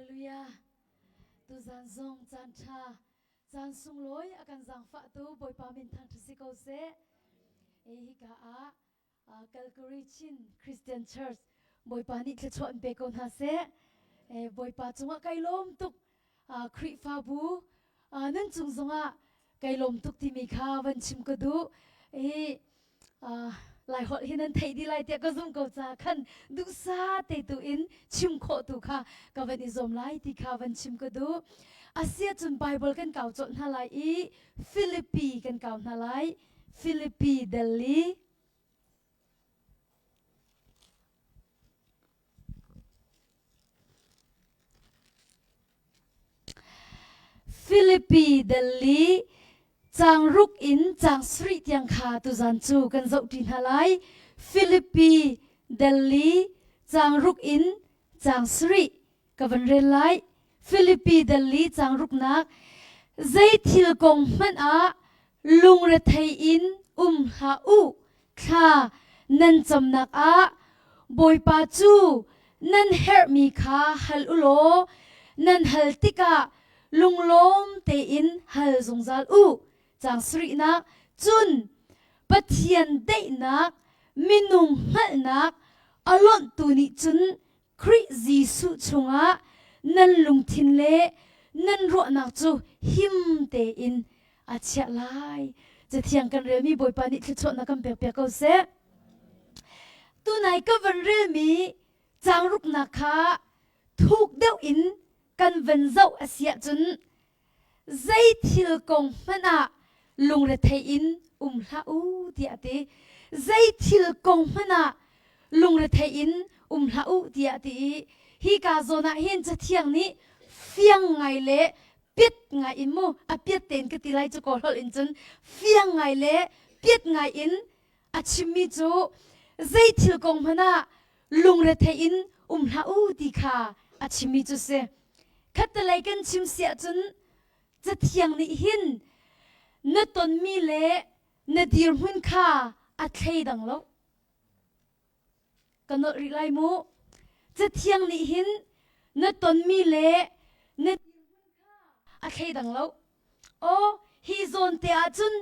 Hallelujah. Tuzan zong caan ṭha, caan sunglawi a kan zaangfahtu Bawipa min thangṭhat si ko seh. E hika ah uh, Calgary Chin Christian Church Bawipa nih thluachuah in pe ko hna seh. E, Bawipa cungah kai lawm tuk. Uh, Khrihfabu uh, nan cung zongah kai lawm tuk timi kha van chim ka duh. E, uh, Laiholh hi nan theih dih lai tiah ka zumh ko ca khan duhsa te tu in chim khawh tu kha ka van i zuam lai ti kha van chim ka duh. Asia cun Bible kan kau colh hna lai i Philippi kan kau hna lai. Philippi Delhi. Philippi Delhi caang ruk in caang sarih tiang kha tuzan cu kan zohṭi hna lai. Philippi Delhi caang ruk in caang sarih ka van rel lai. Philippi Delhi caang ruknak zei thil kong hmanh ah lungrethei in um hlah u thla nan camnak ah Bawipa cu nan herhmi kha hal u law nan hal tikah lunglawm tein hal zungzal u. Caang sarihnak cun Pathian daihnak minung hngalhnak a lonhtu nih cun Khrih Jesuh chungah nan lungthin le nan ruahnak cu him tein a chiah lai. Cathiang kan relmi Bawipa nih thluachuahnak kan pekpiak ko seh. Tunai ka van relmi caangruknak kha thuk deuh in kan van zoh a si ahcun zei thil kong hmanh ah lungrethei in um hlah u tiah a ti. Zei thil kong hmanh ah lungrethei in um hlah u tiah a ti i hika zawn ah hin Cathiang nih fiang ngai le piat ngai in mu a piat tein ka ti lai cu kawl holh in cun fiang ngai le piat ngai in a chimmi cu zei thil kong hmanh ah lungrethei in um hlah u ti kha a chimmi cu si. Khattelei kan chim si ahcun Cathiang nih hin na tonmi le na dirhmun kha a thleidang lo. Ka nolh rih lai mu. Cathiang nih hin na tonmi le na dirhmun kha a thleidang lo. Aw, hi zawn te ahcun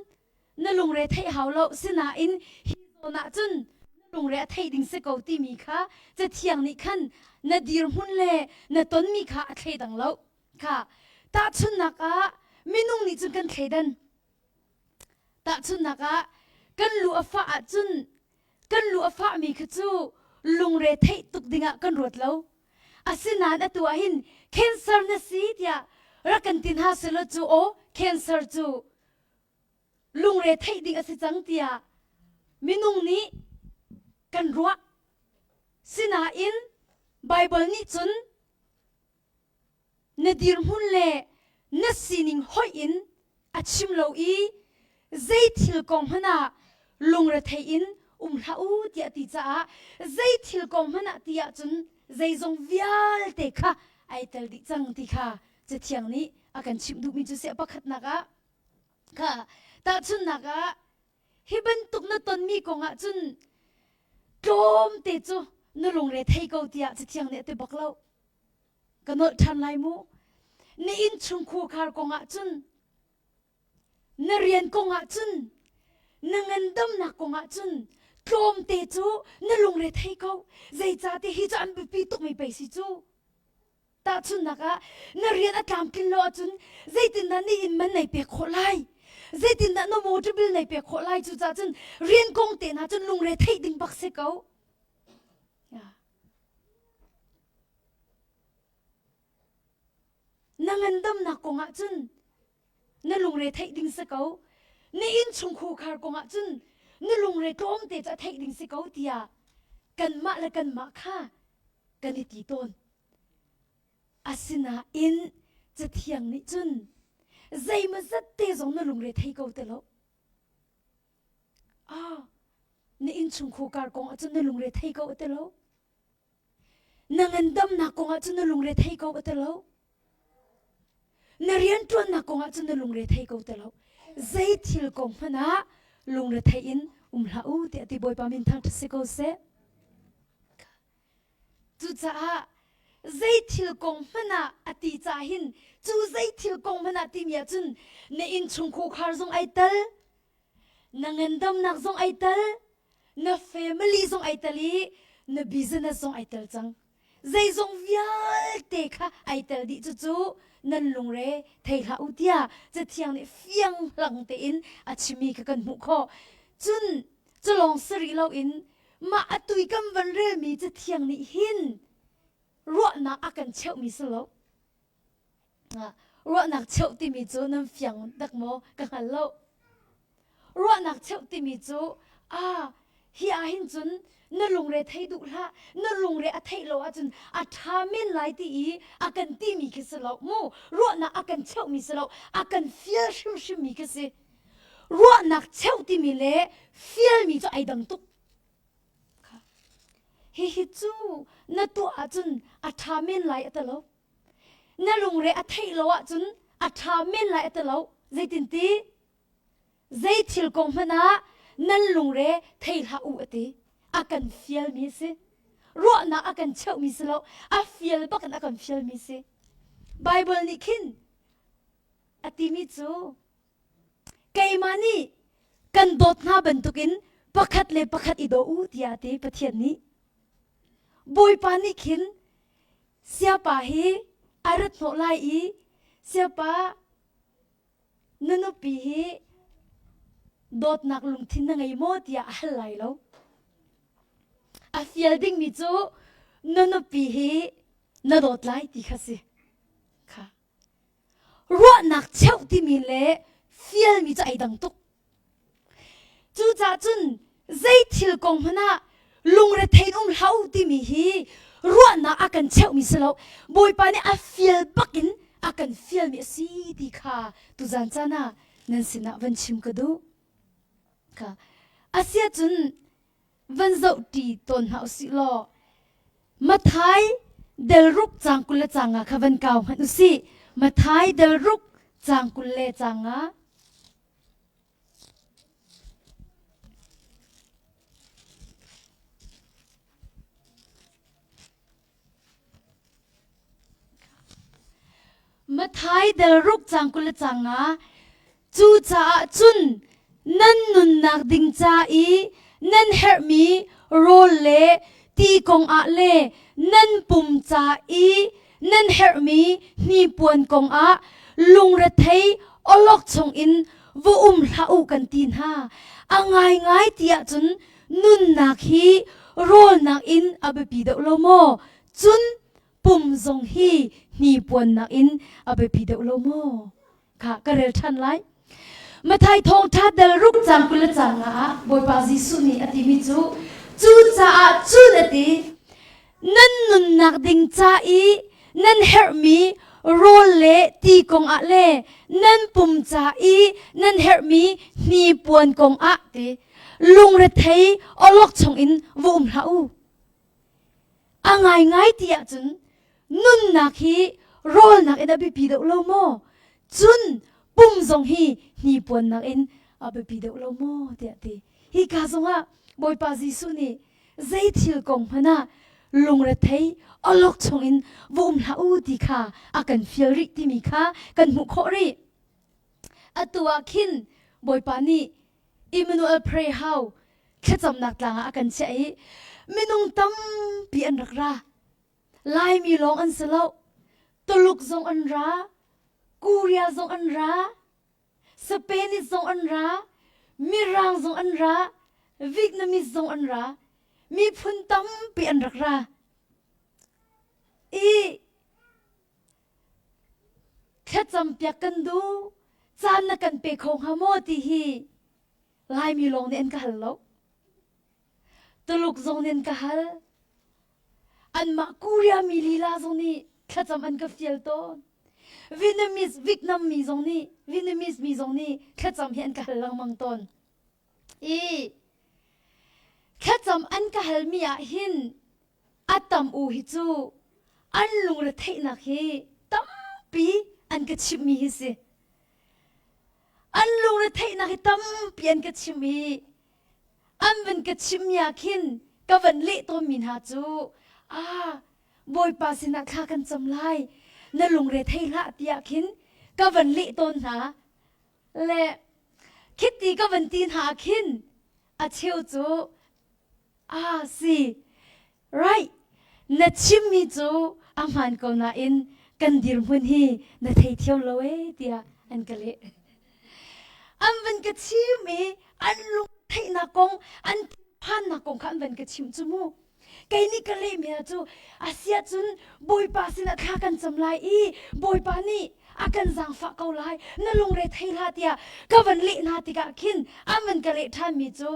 na lungre theih hau lo sinain hi zawn ahcun na lungre a theih ding si ko timi kha Cathiang nih khan na dirhmun le na tonmi kha a thleidang lo. Kha tahchunhnak ah minung nih cun kan thleidan. Tahchunhnak ah kan lu a fah ahcun kan lu a fahmi kha cu lungre theih tuk dingah kan ruat lo. Asinain atu ah hin cancer na si tiah rak kan ti hna selaw cu aw cancer cu lungre theih ding a si cang tiah minung nih kan ruah. Sinain Baibal nih cun na dirhmun le na sining hoih in a chim lo i zei thil kong hmanh ah lungrethei in um hlah u tiah ti caah zei thil kong hmanh ah ti ahcun zeizong vialte kha ai tel dih cang ti kha Cathiang nih a kan chimh duhmi cu seh pakhatnak ah kha tahchunhnak ah hi bantuk na tonmi kong ah cun tlawmte cu na lungre thei ko tiah Cathiang nih a ti bak lo. Ka nolh ṭhan lai mu. Na innchung khuakhar kong ah cun, na rian kong ah cun, na ngandamnak kong ah cun tlawmte cu na lungre thei ko. Zeicahtiah hi cu an biapi tukmi pei si cu. Tahchunhnak ah, na rian a tlamtlin lo ahcun zeitindah na inn man nei pek khawh lai? Zeitindah na motor bill nei pek khawh lai? Cucaah cun rian kong te hna cun lungre theih ding bak si ko. Na ngandamnak kong ah cun na lungre theih ding si ko. Na innchung khukhar kong ah cun na lungre tlawmte cu a theih ding si ko tiah kanmah le kanmah kha kan i ti tawn. Asinain Cathiang nih cun zeimawzat te zong na lungre thei ko ti lo. Ah, na innchung khukar kong ah cun na lungre thei ko ti lo. Na ngandamnak kong ah cun na lungre thei ko ti lo. Na rianṭuannak kong ah cun na lungre thei ko ti lo. Zei thil kong hmanh ah lungre thei in um hlah u tiah ti Bawipa min thangṭhat si ko seh. Cucaah. Zei thil kong hmanh ah a ti cah hin cu zei thil kong hmanh ah timi ahcun na innchung khuakhar zong ai tel, na ngandamnak zong ai tel, na family zong ai tel i na business zong ai tel cang. Zeizong vialte kha ai tel dih cucu nan lungre thei hlah u tiah Cathiang nih fianghlang tein a chimmi kha kan hmuh khawh. Cun culawng si rih loin mah atu i kan van relmi Cathiang nih hin ruahnak a kan cheuhmi si lo. Ruahnak cheuh timi cu nan fiang dak maw ka hngal lo. Ruahnak cheuh timi cu ah hi ah hin cun na lungre thei duh hlah na lungre a theih lo ahcun a ṭha men lai ti i a kan timi khi si lo mu ruahnak a kan cheuhmi si lo a kan fial hrimhrimmi khi si ruahnak cheuh timi le fialmi cu ai dang tuk hihi cu na tuah ahcun a ṭha men lai a ti lo Na lungre a theih lo ahcun a ṭha men lai a ti lo. Zeitinti? Zei thil kong hmanh ah nan lungre thei hlah u a ti. A kan fialmi a si. Ruahnak a kan cheuhmi si lo. A fial bak in a kan fialmi si. Bible nih khin a timi cu keimah nih kan dawt hna bantukin pakhat le pakhat i daw u tiah a ti Pathian nih. Bawipa nih khin Siapa hi a rat hnawh lai i siapa na nupi hi dawtnak lungthin na ngei maw tiah a hal lai lo. A fial dingmi cu na nupi hi na dawt lai ti kha si. Kha. Ruahnak cheuh timi le fialmi cu ai dang tuk. Cucaah cun zei thil kong hmanh ah lungrethei in um hlah u timi hi ruahnak a kan cheuhmi si lo. Bawipa nih a fial bak in a kan fialmi a si ti kha tuzan caan ah nan sinah van chim ka duh. Kha asiahcun van zohṭi tawn hna usih law Mathai delruk cang 20 le cang nga kha van kau hmanh usih. Mathai delruk cang 20 le cang nga. Mathai del ruk cang 20 le cang nga Cucaah cun nan nunnak ding ca i nan herhmi rawl le ti kongah le nan pum ca i nan herhmi hnipuan kongah lungrethei awlokchong in va um hlah u kan ti hna. A ngaingai ti ahcun nunnak hi rawlnak in a biapi deuh lo maw? Cun pum zong hi hnipuannak in a biapi deuh lo maw? Kha ka rel ṭhan lai. Mathai thawngṭha dal ruk cang 20 le cang nga ah Bawipa Jesuh nih a timi cu cucaah cun a ti nan nunnak ding ca i nan herhmi rawl le ti kongah le nan pum ca i nan herhmi hnipuan kongah ti lungrethei awlok chungin va um hlah u. A ngaingai ti ahcun nunnak hi rawlnak in a biapi deuh lo maw? Cun pum zong hi hnipuannak in a biapi deuh lo maw tiah ti. Hika zongah Bawipa Jesuh nih zei thil kong hmanh ah lungrethei awlok chungin va um hlah u ti kha a kan fial rih timi kha kan hmuh khawh rih. Atu ah khin Bawipa nih Emmanuel Pray Hau thlacamnak tlang ah a kan chiah i minung tampi an rak ra. Laimi lawng an si lo. Tuluk zong an ra, Korea zong an ra, Spanish zong an ra, Mirang zong an ra, Vietnamese zong an ra, miphun tampi an rak ra. I Thlacampiak kan duh, caan na kan pe kho hnga maw ti hi Laimi lawng nih an ka hal lo. Tuluk zong nih an ka hal. Anmah Korea mi lila zong nih thlacam an ka fial tawn. Vietnamese, Vietnam mi zong nih, Vietnamese mi zong nih thlacam hi an ka hal lengmang tawn. I thlacam an ka halmi ah hin a tam u hi cu an lungretheihnak hi tampi an ka chimhmi hi si. An lungretheihnak hi tampi an ka chimh i an van ka chimhmi ah khin ka van leh tawnmi hna cu ah. Bawipa sinah thla kan cam lai na lungre thei hlah tiah khin ka van leh tawn hna le khiti ka van ti hna khin a cheu cu a si right na chimmi cu a hmaan ko nain kan dirhmun hi na thei thiam lo ee tiah an ka leh an van ka chim i an lung theihnak kong an phannak kong kha an van ka chim cu mu kei nih ka lehmi cu asiah cun Bawipa sinah thla kan cam lai i Bawipa nih a kan zaangfah ko lai na lungre thei hlah tiah ka van leh hna tikah khin an van ka leh ṭhanmi cu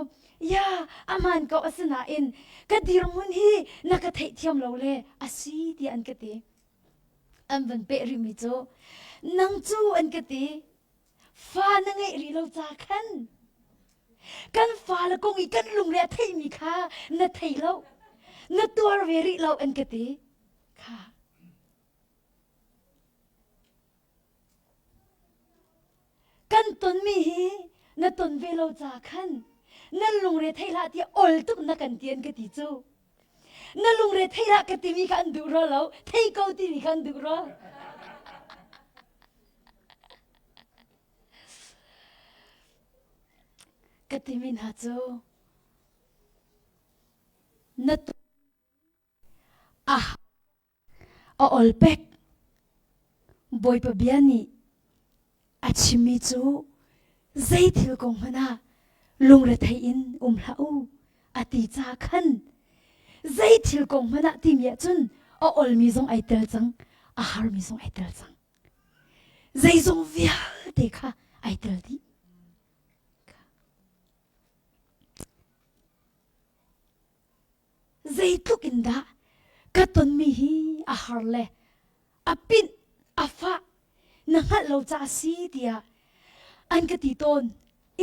ya aman ko asinain ka dirhmun hi na ka theihthiam lo le asi tiah an ka ti an van peh rihmi cu nang cu an ka ti fa na ngeih rih lo ca khan kan fale kong i kan lungre a theihmi kha na thei lo na tuar ve rih lo an ka ti kha kan tonmi hi na ton ve lo ca khan nan lungre thei hlah tiah ol tuk na kan ti an ka ti cu na lungre thei hlah ka timi kha an duh rua lo thei ko timi kha an duh rua Ka timi hna cu na a a ol pek Bawipa bia nih a chimmi cu zei thil kong hmanh ah lungrethei in um hlah u a ti ca khan zei thil kong hmanh ah timi ahcun a olmi zong ai tel cang a harmi zong ai tel cang Zeizong vialte kha ai tel dih. Zeitluk in dah ka tonmi hi a har le a pinh a fah na hngalh lo ca a si tiah an ka ti tawn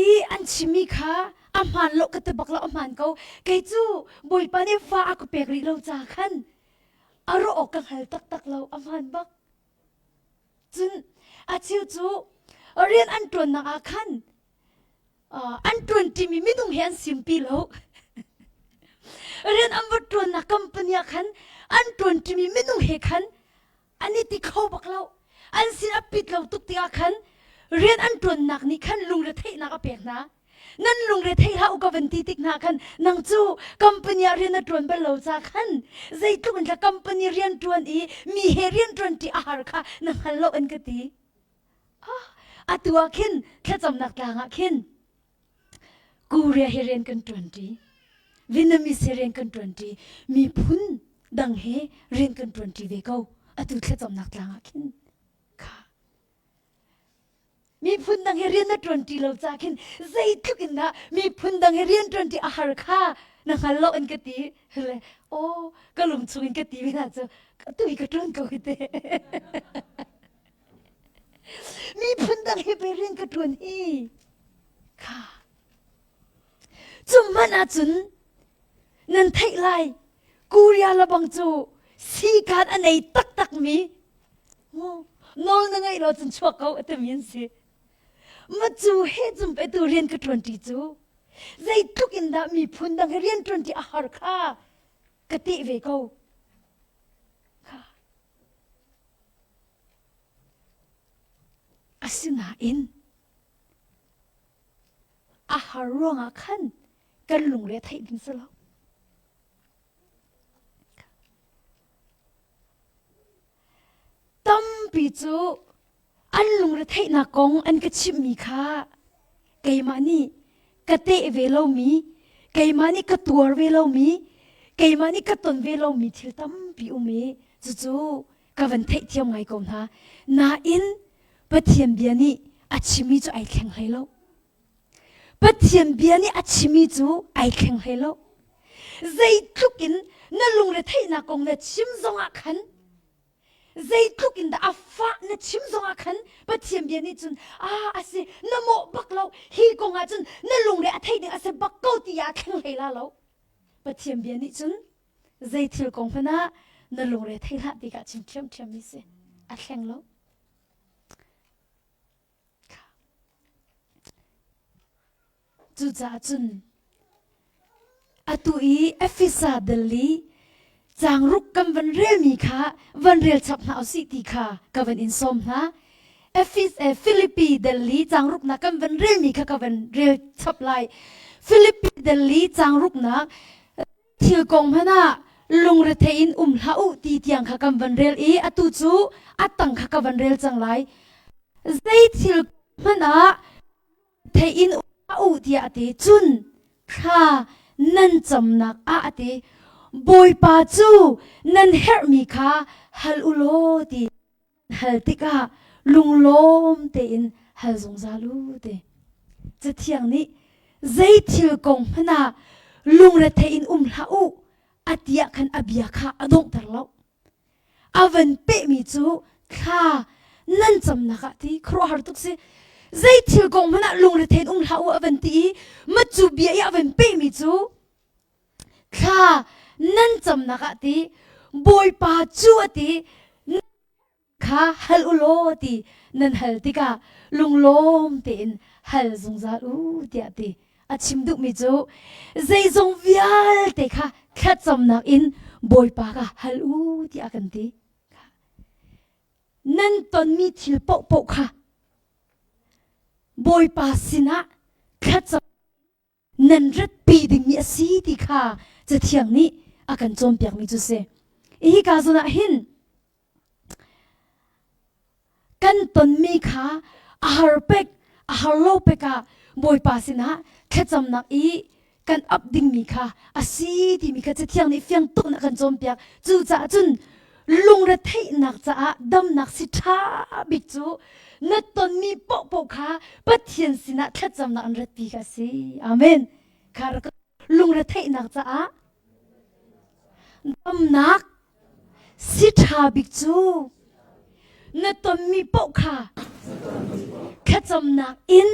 i an chimmi kha a hmaan lo ka ti bak lo a hmaan ko kei cu Bawipa nih fa a ka pek rih lo ca khan a ruah awk ka hngal taktak lo a hmaan bak Cun a cheu cu rian an ṭuannak ah khan an ṭuanṭimi minung he an simpi lo. rian an va ṭuannak company ah khan an ṭuanṭimi minung he khan an i ti kho bak lo. An sin a pit lo tuk tikah khan rian an ṭuannak nih khan lungretheihnak a pek hna. Nan lungre thei hlah u ka van ti tik hna khan nang cu company ah rian na ṭuan bal lo ca khan zeitluk in company rian ṭuan i mi he rian ṭuan ṭi a har kha na hngal lo an ka ti. Ah, atu ah khin thlacamnak tlang ah khin Korea he rian kan ṭuan ṭi. Vietnamese he rian kan ṭuan ṭi. Miphun dang he rian kan ṭuan ṭi ve ko. Atu thlacamnak tlang ah khin kha Miphun dang he rian na ṭuanṭi lo ca khin zeitluk in dah miphun dang he rian ṭuanṭi a har kha na hngal lo an ka ti. Le aw ka lung chung in ka ti mi hna cu tu hi ka ṭuan ko hi te. Miphun dang he pe rian ka ṭuan hi. Kha. Cu hmanh ahcun nan theih lai Korea labang cu sikan a nei taktak mi nawl na ngeih lo cun chuak ko a timi an si ma cu he cum pe tu rian ka ṭuanṭi cu zeitluk in dah miphun dang he rian ṭuanṭi a har kha ka teh ve ko kha asinain a har ruangah khan kan lungre theih ding si lo Tampi cu an lungretheihnak kong an ka chimhmi kha keimah nih ka teh ve lomi, keimah nih ka tuar ve lomi, keimah nih ka ton ve lomi thil tampi um i cucu ka van theihthiam ngai ko hna. Nain Pathian bia nih a chimmi cu ai thleng hlei lo. Pathian bia nih a chimmi cu ai thleng hlei lo. Zeitluk in na lungretheihnak kong na chim zongah khan zeitluk in dah a fah na chim zongah khan Pathian bia nih cun ah a si na mawh bak lo hi kong ah cun na lungre a thei ding a si bak ko ti ah thleng hlei la lo. Pathian bia nih cun zei thil kong hmanh ah na lungre thei hlah ti ka chim ṭhiamṭhiam mi si a thleng lo. Cucaah cun atu i Efesa dal i Caangruk kan van relmi kha van rel chap hna usih ti kha ka van in sawm hna. Efis eh, Filipi Delhi caangruknak kan van relmi kha ka van rel chap lai. Filipi Delhi caangruknak thil kong hmanh ah lungrethei in um hlah u ti tiang kha kan van rel i atu cu a tang kha ka van rel cang lai. Zei thil hmanh ah thei in u tiah a ti. Cun thla nan camnak ah a ti. Bawipa cu nan herhmi kha hal u law ti hal tikah lunglawm tein hal zungzal u ti. Cathiang nih zei thil kong hmanh ah lungrethei in um hlah u a ti ah khan a bia kha a donghter lo. A van pehmi cu thla nan camnak ah ti khuaruahhar tuk si. Zei thil kong hmanh ah lungrethei in um hlah u a van ti i macu bia i a van pehmi cu thla nan camnak ah ti Bawipa cu a ti kha hal u law ti nan hal tikah lunglawm tein hal zungzal u tiah ti. A chim duhmi cu zeizong vialte kha thlacamnak in Bawipa kha hal u tiah a kan ti. Nan tonmi thil paohpaoh kha Bawipa sinah thlacam nan ratpi dingmi a si ti kha Cathiang nih a kan cawnpiakmi cu si. Hi ka zawn ah hin Kan tonmi kha a har pek, a har lo pek ah Bawipa sinah thlacamnak i kan ap dingmi kha a si timi kha Cathiang nih fiang tuk in a kan cawnpiak. Cucaah cun lungretheihnak caah damnak si ṭha bik cu na tonmi paohpaoh kha Pathian sinah thlacamnak an ratpi kha a si. Amen. Kha lungretheihnak caah damnak Si ṭha bik cu na tonmi paoh kha thlacamnak in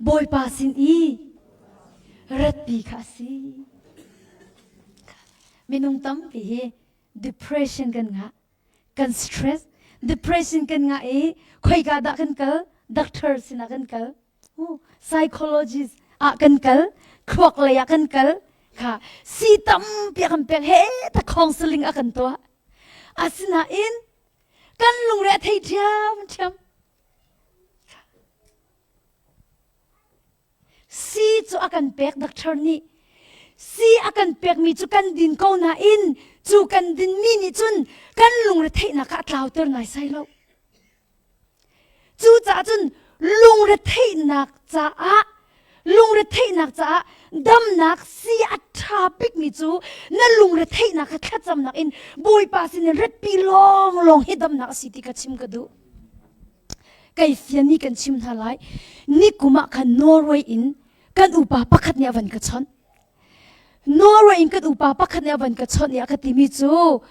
Bawipa sin i ratpi kha a si. Minung tampi hi depression kan ngah, kan stress, depression kan ngah i khoika dah kan kal? Doctor sinah kan kal. Psychologist ah kan kal, thluak lei ah kan kal, kha si tampi a kan pek he ta counseling a kan tuah. Asinain kan lungre a thei ṭhiam ṭhiam. Si cu a kan pek doctor nih. Si a kan pekmi cu kan din ko nain cu kan dinmi nih cun kan lungre theihnak kha a tlauter naisai lo. Cucaah cun lungretheihnak caah lungretheihnak caah damnak si a ṭha bikmi cu na lungretheihnak kha thlacamnak in Bawipa sinin ratpi lawnglawng hi damnak a si ti kha chim ka duh. Kei fian ni kan chim hna lai. Nikum ah khan Norway in kan upa pakhat nih a van ka chawnh. Norway in kan upa pakhat nih a van ka chawnh i a ka timi cu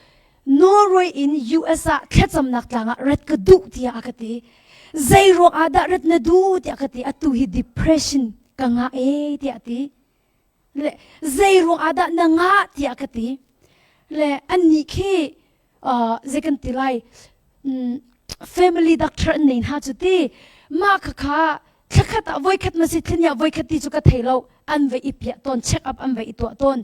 Norway in US ah thlacamnak tlang ah rat ka duh tiah a ka ti. Zei ruang ah dah rat na duh tiah ka ti. Atu hi depression ka ngah e tiah a ti. Le zei ruang ah dah na ngah tiah ka ti. Le annih khi uh, zei kan ti lai um, family doctor an nei hna cu ti mah kha kha thlakhat ah voikhat ma si thlinia voikhat ti cu ka thei lo an vai i piah tawn check up an vai i tuah tawn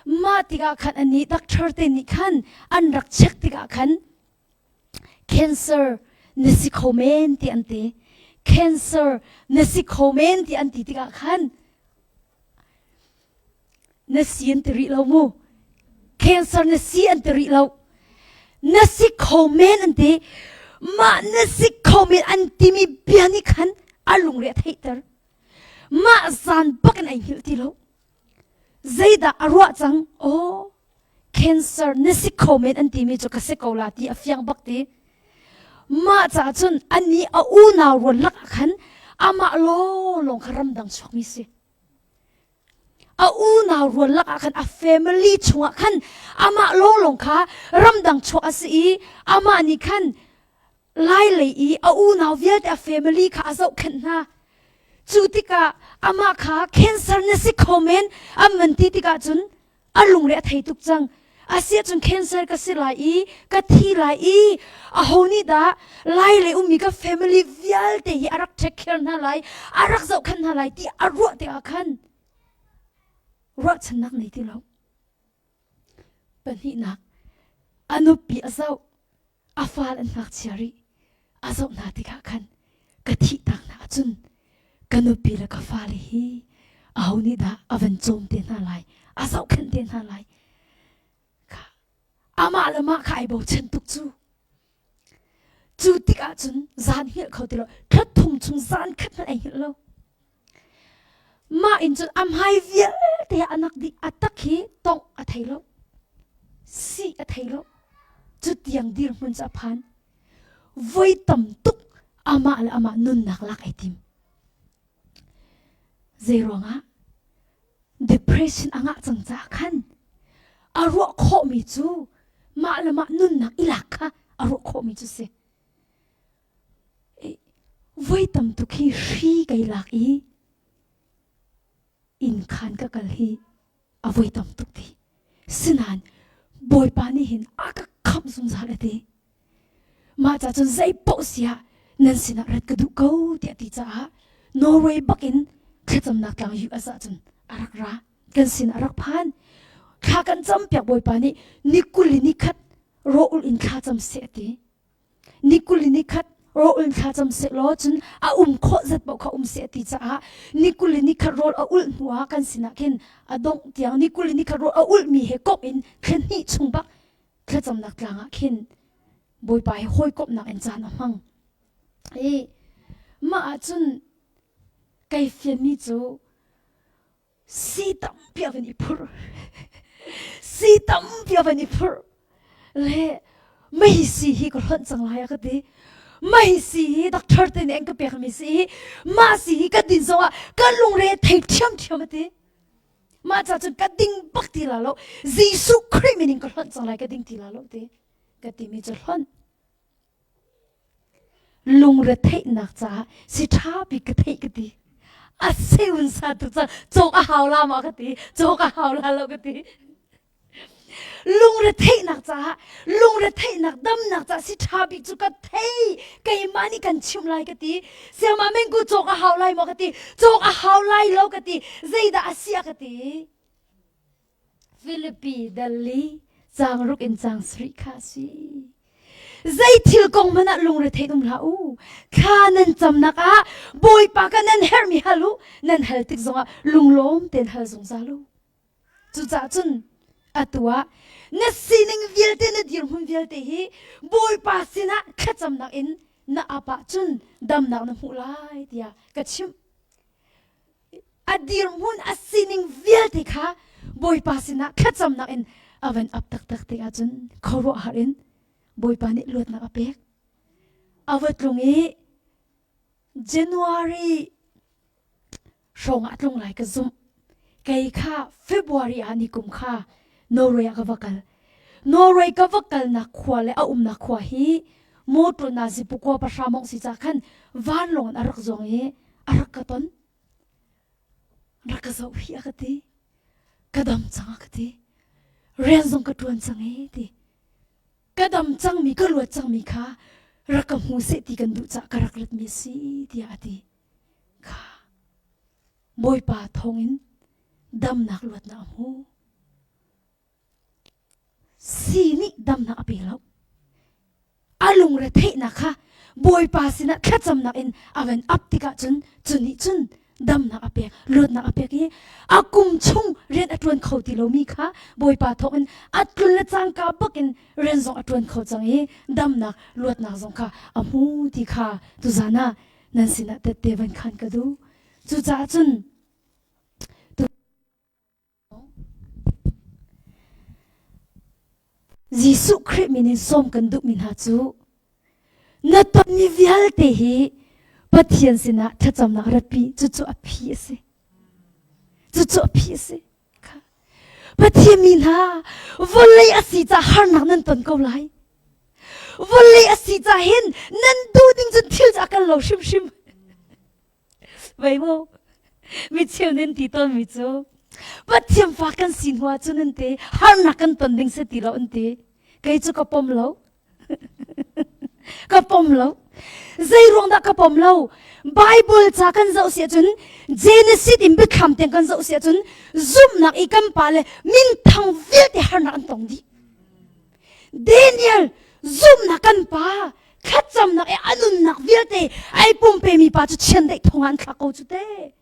mah tikah khan ani doctor te nih khan an rak check tikah khan cancer na si kho men ti an ti cancer na si kho men ti an ti tikah khan Na si an ti rih lo mu. Cancer na si an ti rih lo. Na si kho men an ti. Mah na si kho men an timi bia nih khan a lungre a theihter. Mah zan bak in ai hngilh ti lo. Zeidah a ruah cang? Oh, cancer na si kho men an timi cu ka si ko la ti a fiang bak ti. Mah caah cun ani a unau rual lak ah khan amah lawnglawng kha ramdang chuakmi si. A unau rual lakah khan a family chungah khan amah lawnglawng kha ramdang chuak a si i amah nih khan lai lei i a unau vialte a family kha a zohkhenh hna. Cu tikah amah kha cancer na si kho men an van ti tikah cun a lungre a thei tuk cang. Asiahcun cancer ka si lai i ka thi lai i aho nih dah lai lei ummi ka family vialte hi a rak take care hna lai, a rak zohkhenh hna lai ti a ruah tikah khan ruahchannak nei ti lo. Pahnihnak, a nupi a zoh, a fal an ngakchia rih. A zoh hna tikah khan ka thih tak hna ahcun ka nupi le ka fale hi aho nih dah a van cawm te hna lai, a zohkhenh te hna lai. Kha amah le mah kha ai bochan tuk cu. Cu tikah cun zan hngilh kho ti lo. Thla thum chung zan khat hmanh ai hngilh lo. Mah in cun a hmai vialte a nak dih a tak hi tongh a thei lo. Si a thei lo. Cu tiang dirhmun cu a phan. Voi tam tuk amah le amah nunnak lak ai tim. Zei ruangah depression a ngah cang caah khan a ruah khawhmi cu mah le mah nunnak i lak kha a ruah khawhmi cu si. Voi tam tuk hi hri kai lak i inn khan ka kal hi a voi tam tuk ti. Sinain Bawipa nih hin a ka khamh zungzal a ti. Mah ca cun zei paoh si ah nan sinah rat ka duh ko tiah ti caah Norway bakin thlacamnak tlang US ah cun a rak ra. Kan sin a rak phan. Thla kan campiak Bawipa nih ni 20 ni khat rawl in thla cam seh a ti. Ni 20 ni khat rawl in thla cam seh law cun a um khawh zat paoh kha um seh a ti caah ni 20 ni khat rawl a ulh hnu ah kan sinah khin a dongh tiang ni 20 ni khat rawl a ulhmi he komh in thla hnih chung bak thlacamnak tlang ah khin Bawipa he hawikomhnak in caan a hmang. I mah ahcun kei fianmi cu si tampi a van i phurh. Si tampi a van i phurh. Le mei si hi ka hlonh cang lai a ka ti. Mei si hi doctor te nih an ka pekmi si hi mah si hi ka din zongah ka lungre thei ṭhiamṭhiam a ti. Mah ca cun ka ding bak ti la lo. Jesuh Khrih min in ka hlonh cang lai ka ding ti la lo ti ka timi cu hlonh. Lungretheihnak caah si ṭha bik ka theih ka ti. A seun sa tu cang cawk a hau la ma ka ti cawk a hau la lo ka ti. Lungretheihnak caah lungretheihnak damnak caah si ṭha bik cu ka thei keimah nih kan chimh lai ka ti siama mengku cawk a hau lai maw ka ti cawk a hau lai lo ka ti zeidah a si a ka ti Philippi Delhi caang ruk in caang sarih kha a si zei thil kong hmanh ah lungre um hlah u thla nan camnak ah Bawipa ka nan herhmi hal u nan hal tik zongah lunglawm tein hal zungzal u Cucaah cun atu ah na sining vialte na dirhmun vialte hi Bawipa sinah thlacamnak in na ap ahcun damnak na hmuh lai tiah ka chimh. A dirhmun a sining vialte kha Bawipa sinah thlacamnak in a van ap taktak tik ahcun khuaruahhar in Bawipa nih luatnak a pek. A va tlung i January hrawng ah tlung lai ka zumh. Kei kha February ah ni kum kha Norway ah ka va kal. Norway ka va kalnak khua le a umnak khua hi motor na zipukua pahra mong si ca khan vanlawng in a rak zuang i a rak ka ton. Rak ka zoh hi a ka ti. Ka dam cang a ka ti. Rian zong ka ṭuan cang e ti. Ka dam cangmi ka luat cangmi kha rak ka hmu seh ti kan duh cah ka rak ratmi a si tiah a ti. Kha Bawipa thawngin damnak luatnak a hmu. Si nih damnak a pe lo. A lungre theihnak kha Bawipa sinah thlacamnak in a van ap tikah cun cu nih cun damnak a pek, luatnak a pek i a kum chung rian a ṭuan kho ti lomi kha Bawipa thawngin a tlun le cangka bakin rian zong a ṭuan kho cang i damnak luatnak zong kha a hmu ti kha tuzan ah nan sinah tette van khan ka duh. Cucaah cun Jesuh Khrih min in sawm kan duhmi hna cu na tonmi vialte hi Pathian sinah thlacamnak ratpi cucu a phi a si. Cucu a phi a si. Pathian mi hna vawlei a si ca harnak nan ton ko lai. Vawlei a si ca hin nan duh ding cun thil cu a kal lo hrimhrim. Vei mu mi cheu nan ti tawnmi cu Pathian fa kan si hnu ah cun an ti harnak kan ton ding si ti lo an ti. Kei cu ka pom lo. ka pom lo. Zei ruang dah ka pom lo? Bible ca kan zoh si ahcun Genesis in biathlam tiang kan zoh si ahcun zumhnak i kan pale minthang vialte harnak an tong dih. Daniel zumhnak kan pa thlacamnak i a nunnak vialte ai pumpemi pa cu chiandeih thong ah an thlak ko cu te.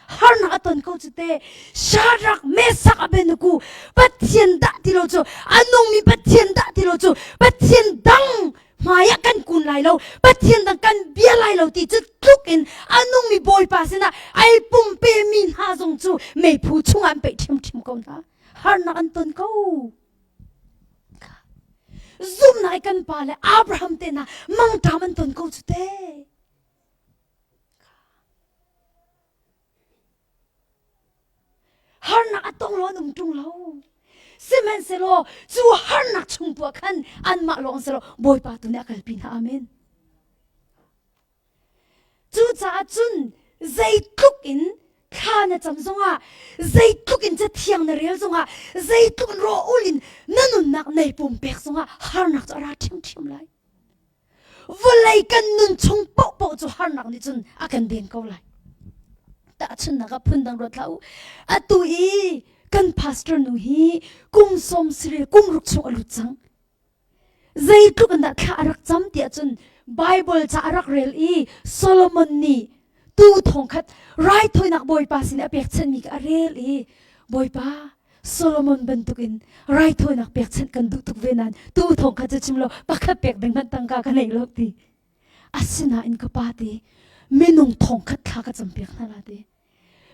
Harnak a ton ko cu te. Shadrach, Meshach, Abednego Pathian dah ti lo cu a nungmi Pathian dah ti lo cu Pathian dang hmai ah kan kun lai lo Pathian dang kan bia lai lo ti cu tluk in a nungmi Bawipa sinah ai pumpemi hna zong cu meiphu chungah an peih ṭhiamṭhiam ko hna. Harnak an ton ko. Zumhnak i kan pa le Abraham te hna mangṭam an ton ko cu te. Harnak a tong lo an um ṭung lo. Sihmanhsehlaw cu harnak chung tu ah khan anmah lawng si lo Bawipa tu nih a kalpi hna. Amen. Cucaah cun zeitluk in thla na cam zongah, zeitluk in cathiang na rel zongah, zeitluk in rawl in na nunnak nei pumpek zongah harnak cu a ra ṭhiamṭhiam lai. Vawlei kan nun chung paohpaoh cu harnak nih cun a kan den ko lai. Tahchunhnak ah phundang ruat hlah u. Atu i kan pastor nu hi kum sawm sarih kum ruk chung a lut cang. Zeitluk in dah thla a rak cam tiah cun Bible ca a rak rel i Solomon nih tuu thongkhat raithawinak Bawipa sin a pekchanhmi kha a rel i Bawipa Solomon bantukin raithawinak pekchanh kan duh tuk ve nain tuu thongkhat cu chim lo pakhat pek ding hmanh tangka ka nei lo ti. Asinain ka pa ti minung thongkhat thla ka campiak hna la ti.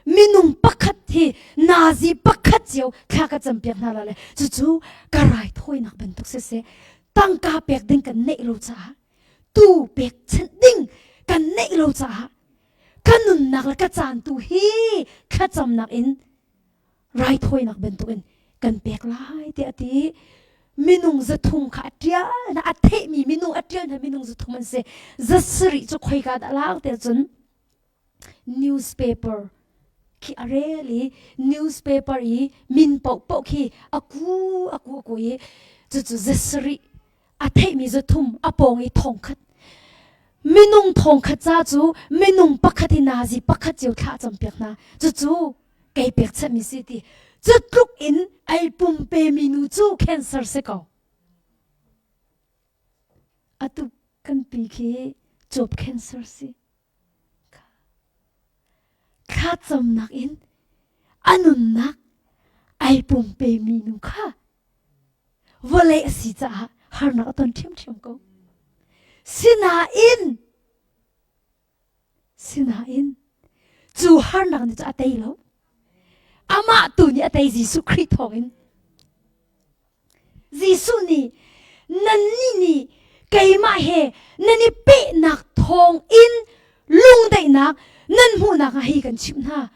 Minung pakhat hi nazi pakhat cio thla ka campiak hna la le cucu ka raithawinak bantuk siseh tangka pek ding kan neih lo caah tu pekchanh ding kan neih lo caah ka nunnak le ka caan tu hi thlacamnak in raithawinak bantukin kan pek lai tiah a ti minung zathum kha a ṭial hna a theihmi minung a ṭial hna minung zathum an si zasarih cu khoika dah lak tiah cun newspaper khi a rel i newspaper i min paohpaoh khi a ku a ku a ku i cucu zasarih a theihmi zathum a pawng i thongkhat minung thongkhat ca cu minung pakhat i nazi pakhat cio thla campiak hna cucu kei pekchanhmi si ti cu tluk in ai pumpe mi nu cu cancer si ko atu kan pi khi cuap cancer si Thlacamnak in a nunnak ai pumpemi nu kha vawlei a si caah harnak a ton ṭhiamṭhiam ko. Sinain, sinain cu harnak nih cu a tei lo. Amah tu nih a tei Jesuh Khrih thawngin. Jesuh nih nannih nih keimah he nan i pehnak thawngin lungdaihnak nan hmuhnak ah hi kan chimh hna.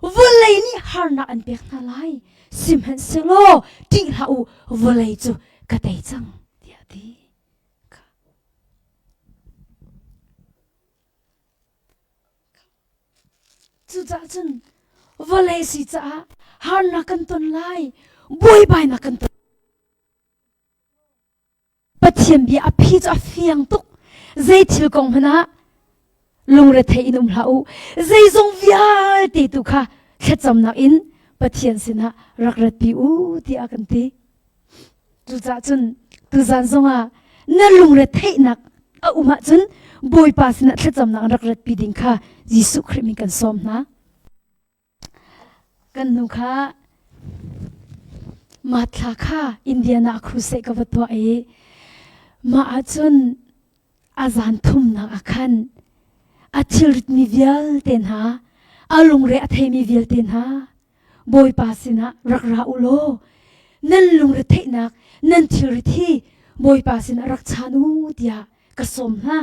Vawlei nih harnak an pek hna lai. Sihmanhsehlaw ṭih hlah u, vawlei cu ka tei cang, tiah a ti. Cucaah cun vawlei si caah harnak kan ton lai, buaibainak kan ton. Pathian bia a phi cu a fiang tuk. Zei thil kong hmanh ah lungrethei in um hlah u. Zeizong vialte tu kha thlacamnak in Pathian sinah rak ratpi u tiah a kan ti. Cucaah cun tuzan zongah na lungretheihnak a um ahcun Bawipa sinah thlacamnak rak ratpi ding kha Jesuh Khrih min kan sawm hna. Kan nu kha Mathla kha Indiana crusade ka va tuah i mah ahcun a zan thumnak ah khan a thilritmi vialte hna a lungre a theimi vialte hna Bawipa sinah rak ra u law nan lungretheihnak nan thilrit hi Bawipa sinah rak chan u tiah ka sawm hna.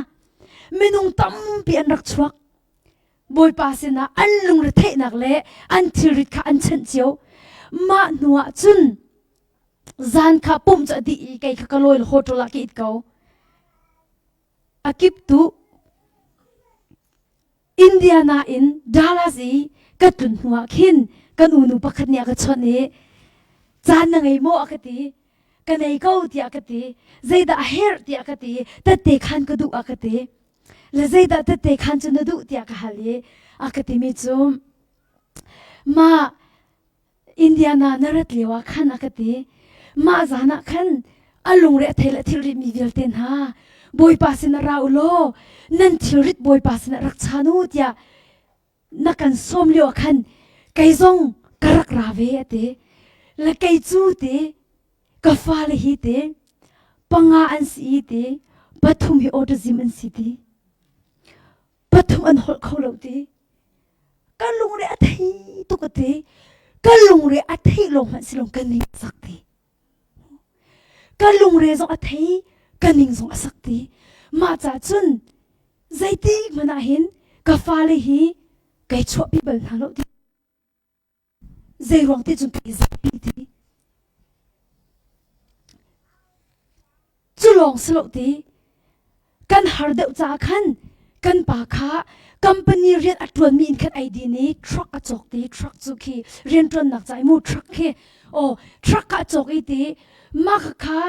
Minung tampi an rak chuak. Bawipa sinah an lungretheihnak le an thilrit kha an chanh cio. Mah hnuah cun zan kha pumh cu a dih i kei kha ka lawi hotel ah ka it ko. A kip tu Indiana in Dallas i ka tlun hnuah khin kan unu pakhat nih a ka chawnh i caan na ngei maw a ka ti ka nei ko tiah ka ti zeidah a herh tiah ka ti tette khan ka duh a ka ti le zeidah tette khan cu na duh tiah ka hal i a ka timi cu mah Indiana na rat lio ah khan a ka ti. Mah zan ah khan A lungre a thei le thilrit mi vialte hna Bawipa sinah ra u law nan thilrit Bawipa sinah rak chan u tiah na kan sawm lio ah khan kei zong ka rak ra ve a ti. Le kei cu ti ka fale hi ti panga an si i ti pathum hi autism an si ti pathum an holh kho lo ti ka lungre a thei tuk a ti ka lungre a theih lawng hmanh si lawng ka ning sak ti ka lungre zong a thei ka ning zong a sak ti mah ca cun zeitik hmanh ah hin ka fale hi kai chuahpi bal hna lo ti Zeiruang ti cun kai zapi ti. Cu lawng si lo ti. Kan har deuh caah khan kan pa kha company rian a ṭuanmi in khan ai din i truck a cawk ti truck cu khi rian ṭuannak ca i mu truck khi aw truck a cawk i ti mah kha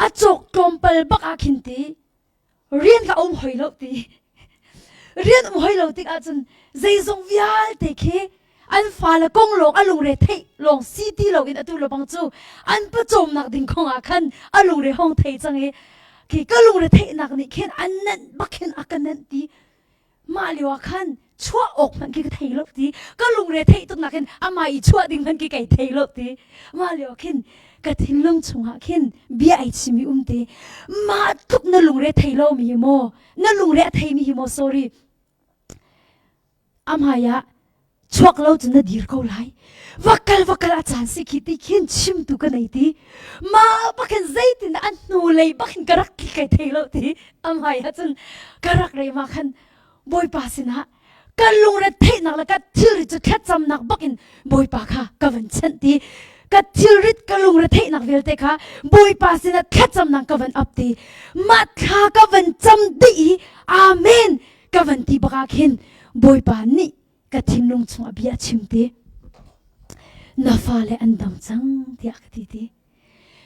a cawk tlawmpal bak ah khin ti rian ka um hoi lo ti rian um hoi lo tik ahcun zeizong vialte khi an fale kong lawng a lungre theih lawng si ti lo in atu lobang cu an pawcawmnak ding kong ah khan a lungre hong thei cang i khi ka lungre theihnak nih khin an nenh bak khin a ka nenh ti Mah lio ah khan chuah awk hmanh khi ka thei lo ti ka lungre theih tuk nak hin amah i chuah ding hmanh khi kai thei lo ti mah lio khin ka thinlung chungah khin bia ai chimi um ti mah tluk na lungre thei lo mi hi maw na lungre a thei mi hi maw sorry amai ah chuak lo cun na dir ko lai va kal va kal a caan si khi ti khin chimtu ka nei ti ma bakhin zeitin an hnu lei bakhin ka rak kai thei lo ti amai ah cun ka rak rei ma khan bawipa sinah ka lungre theihnak le ka thilrit cu thlacamnak bakin bawipa kha ka van chanh ti ka thilrit ka lungre theihnak vialte kha bawipa sinah thlacamnak ka van ap ti mah thla ka van cam dih i amen ka van ti bak ah khin Bawipa nih ka thinlung chungah bia a chim ti na fale an dam cang tiah ka ti ti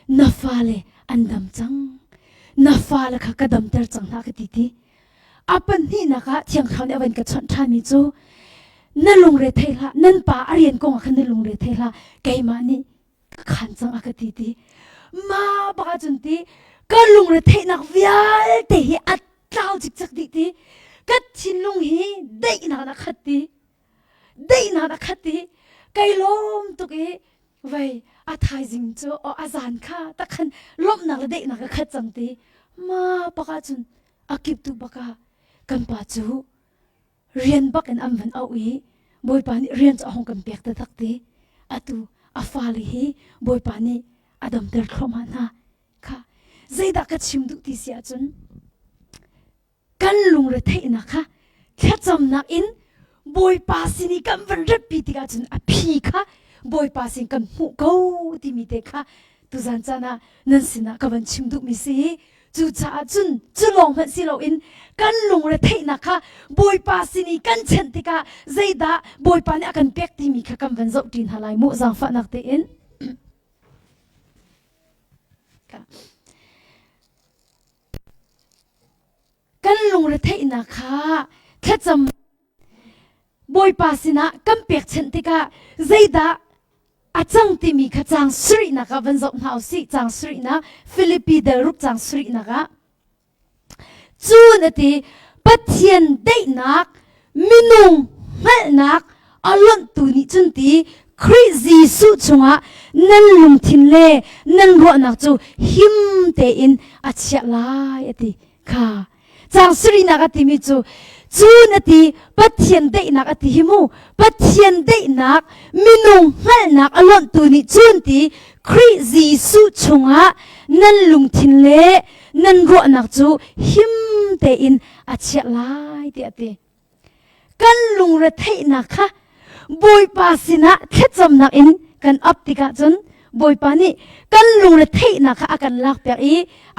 na fale an dam cang na fale kha ka damter cang hna ka ti ti a pahnihnak ah thiang thlarau nih a van ka chawnh ṭhanmi cu na lungre thei hlah nan pa a rian kong ah khan na lungre thei hlah keimah nih ka khan cang a ka ti ti ma bak ahcun ti ka lungre theihnak vialte hi a tlau cikcek dih ti ka thinlung hi daihnak a khat ti daihnak a khat ti kai lawm tuk i vei a thaizing cu o a zan kha takhan lawmhnak le daihnak ka khat cang ti ma bak ahcun a kip tu bak ah kan pa cu rian bak in an van auh i Bawipa nih rian cu a hung kan pek taktak ti atu a fale hi Bawipa nih a damter thluahmah hna kha zeidah ka chim duh ti si ahcun kan lungre theihnak kha thlacamnak in Bawipa sin i kan van ratpi tikah cun a phi kha Bawipa sin kan hmuh ko timi te kha tuzan caan ah nan sinah ka van chim duhmi si Cucaah cun cu lawng hmanh si loin kan lungre theihnak kha Bawipa sin i kan chenh tikah zeidah Bawipa nih a kan pek timi kha kan van zoh ṭi hna lai mu zaangfahnak tein. Kan lungre theihnak kha thlacam Bawipa sinah kan pekchanh tikah zeidah a cang timi kha caang sarihnak ah van zoh hna usih. Caang sarihnak Filipi dal ruk caang sarihnak ah cun a ti Pathian daihnak minung hngalhnak a lonhtu nih cun ti Khrih Jesuh chungah nan lungthin le nan ruahnak cu him tein a chiah lai a ti kha Caang sarihnak a timi cu cu na ti Pathian daihnak a ti hi mu Pathian daihnak minung hngalhnak a lonhtu nih cun ti Khrih Jesuh chungah nan lungthin le nan ruahnak cu him tein a chiah lai tiah a ti. Kan lungretheihnak kha Bawipa sinah thlacamnak in kan ap tikah cun Bawipa nih kan lungretheihnak kha a kan lakpiak i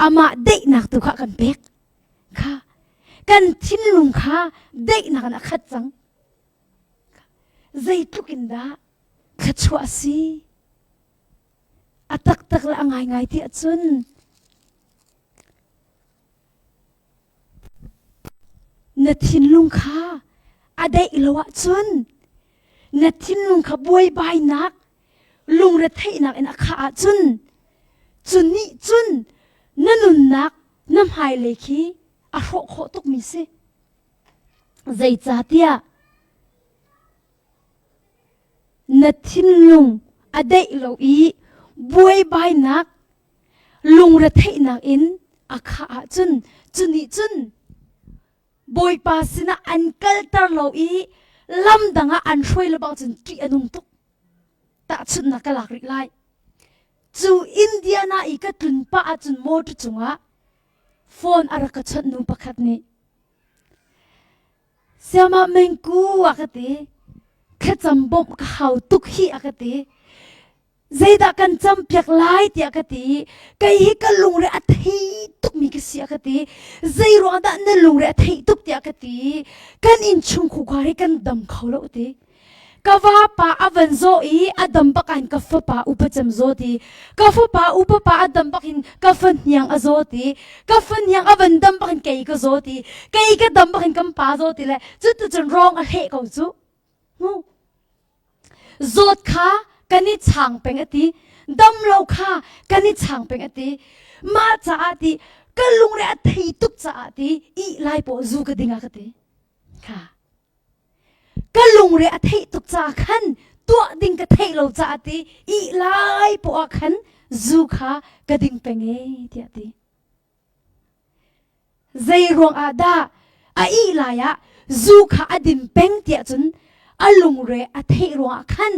amah daihnak tu kha a kan pek. Kha kan thinlung kha daihnak in a khat cang. Zeitluk in dah thluachuah a si? A taktak le a ngaingai ti ahcun Na thinlung kha a daih lo ahcun na thinlung kha buaibainak lungretheihnak in a khah ahcun cu nih cun Na nunnak na hmailei khi a hrawh khawh tukmi si. Zeicahtiah na thinlung a daih lo i buaibainak lungretheihnak in a khah ahcun cu nih cun Bawipa sinah an kalter lo i lam dang ah an hruai lo bang cun ṭih a nung tuk. Tahchunhnak ka lak rih lai. Cu Indiana i ka tlun pah ahcun motor cungah phone a rak ka chawnh nu pakhat nih Siama mengku a ka ti. Thlacam bawmh ka hau tuk hi a ka ti. Zeidah kan campiak lai tiah ka ti. Kei hi ka lungre a thei tukmi ka si a ka ti. Zei ruang dah na lungre a theih tuk tiah ka ti. Kan innchung khukhar hi kan dam kho lo ti. Ka vapa a van zaw i a dam bak in ka fapa upa cem zaw ti. Ka fapa upa pa a dam bak in ka fahniang a zaw ti. Ka fahniang a van dam bak in kei ka zaw ti. Kei ka dam bak in kan pa zaw ti le cutu cun rawng a hleh ko cu. Mu. Zawt kha kan i chang peng a ti. Dam lo kha kan i chang peng a ti. Mah caah ti ka lungre a thei tuk caah ti ih lai paw zu ka ding a ka ti. Kha. Ka lungre a theih tuk caah khan tuah ding ka theih lo caah ti ih lai paw ah khan zu kha ka ding peng e tiah ti. Zei ruangah dah a ih lai ah zu kha a din peng tiah cun a lungre a theih ruangah khan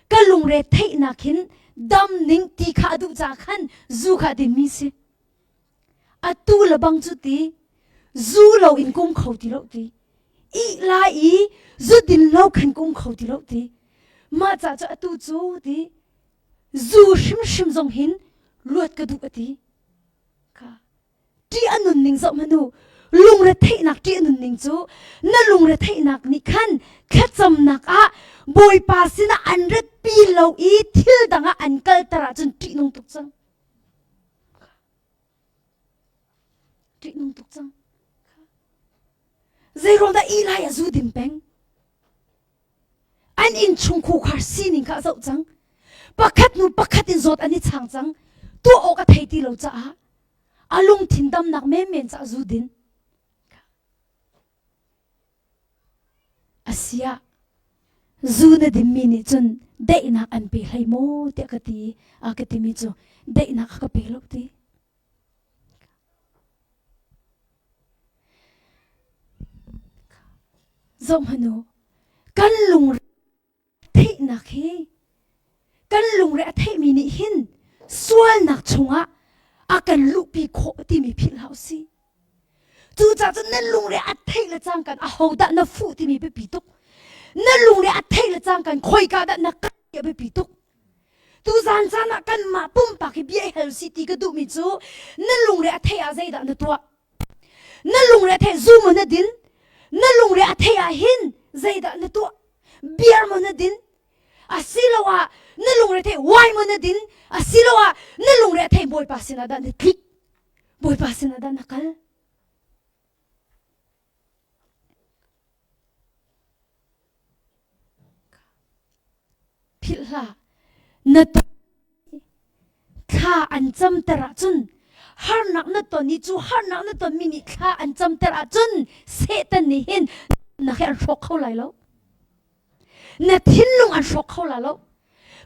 ka lungre theihnak hin dam ning ti kha a duh caah khan zu kha a dinmi si. Atu le bang cu ti zu lo in kum kho ti lo ti. Ih lai i zu din lo khan kum kho ti lo ti. Mah ca cu atu cu ti zu hrimhrim zong hin luat ka duh a ti. Kha ṭih a nunning zoh hmanh u. Lungretheihnak ṭih a nunning cu na lungretheihnak nih khan thlacamnak ah Bawipa sinah an ratpi lo i thil dang ah an kalter ahcun ṭihnung tuk cang. Ṭihnung tuk cang. Zeiruang dah Eli a zu din peng? An innchung khukhar sining kha a zoh cang. Pakhat hnu pakhat in zawt an i chang cang. Tuah awk a thei ti lo caah a lungthin damnak menmen caah zu din. Asiah zu na dinmi nih cun daihnak an pe hlei maw tiah ka ti a ka timi cu daihnak a ka pe lo ti. Zohhmanh u, kan lungre theihnak hi kan lungre a theihmi nih hin sualnak chungah a kan luhpi khawh timi philh hlah usih. Cucaah cun nan lungre a theih le cangkan ahodah na fuh timi biapi tuk. Na lungre a theih le cangkan khoika dah na kal ti a biapi tuk. Tuzan caan ah kanmah pumpak hi bia i hal si ti ka duhmi cu na lungre a theih ah zeidah na tuah? Na lungre a theih zu maw na din? Na lungre a theih ah hin zeidah na tuah? Beer maw na din? Asiloah na lungre theih wine maw na din? Asiloah na lungre a theih Bawipa sinah dah na tlik? Bawipa sinah dah na kal? Philh hlah. Na thla an camter ahcun harnak na ton i cu harnak na tonmi nih thla an camter ahcun Satan nih hin na he an hrawk kho lai lo. Na thinlung an hrawk kho la lo.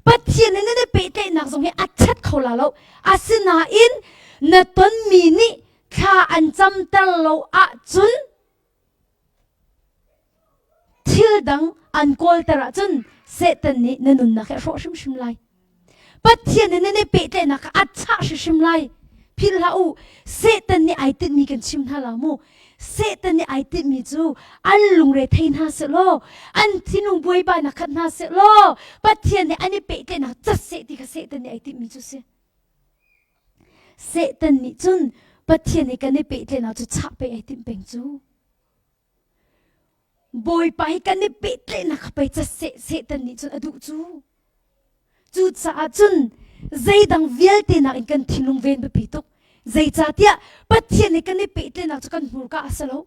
Pathian nih na pehtlaihnak zong hi a chat kho la lo. Asinain na tonmi nih thla an camter lo ahcun thil dang an kawlter ahcun Satan nih na nunnak hi a hrawh hrimhrim lai. Pathian nih nan i pehtlaihnak kha a chah hrimhrim lai. Philh hlah u, Satan nih ai tinhmi kan chim hna la mu. Satan nih ai tinhmi cu an lungre thei hna sehlaw, an thinlung buaibainak khat hna sehlaw, Pathian nih an i pehtlaihnak cat seh ti kha Satan nih ai tinhmi cu si. Satan nih cun Pathian nih kan i pehtlaihnak cu chah pei ai timh peng cu. Bawipa hi kan i pehtlaihnak kha pei cat seh Satan nih cun a duh cu. Cucaah cun zeidang vialte nakin kan thinlung ven biapi tuk. Zeicahtiah Pathian he kan i pehtlaihnak cu kan hmurka a si lo.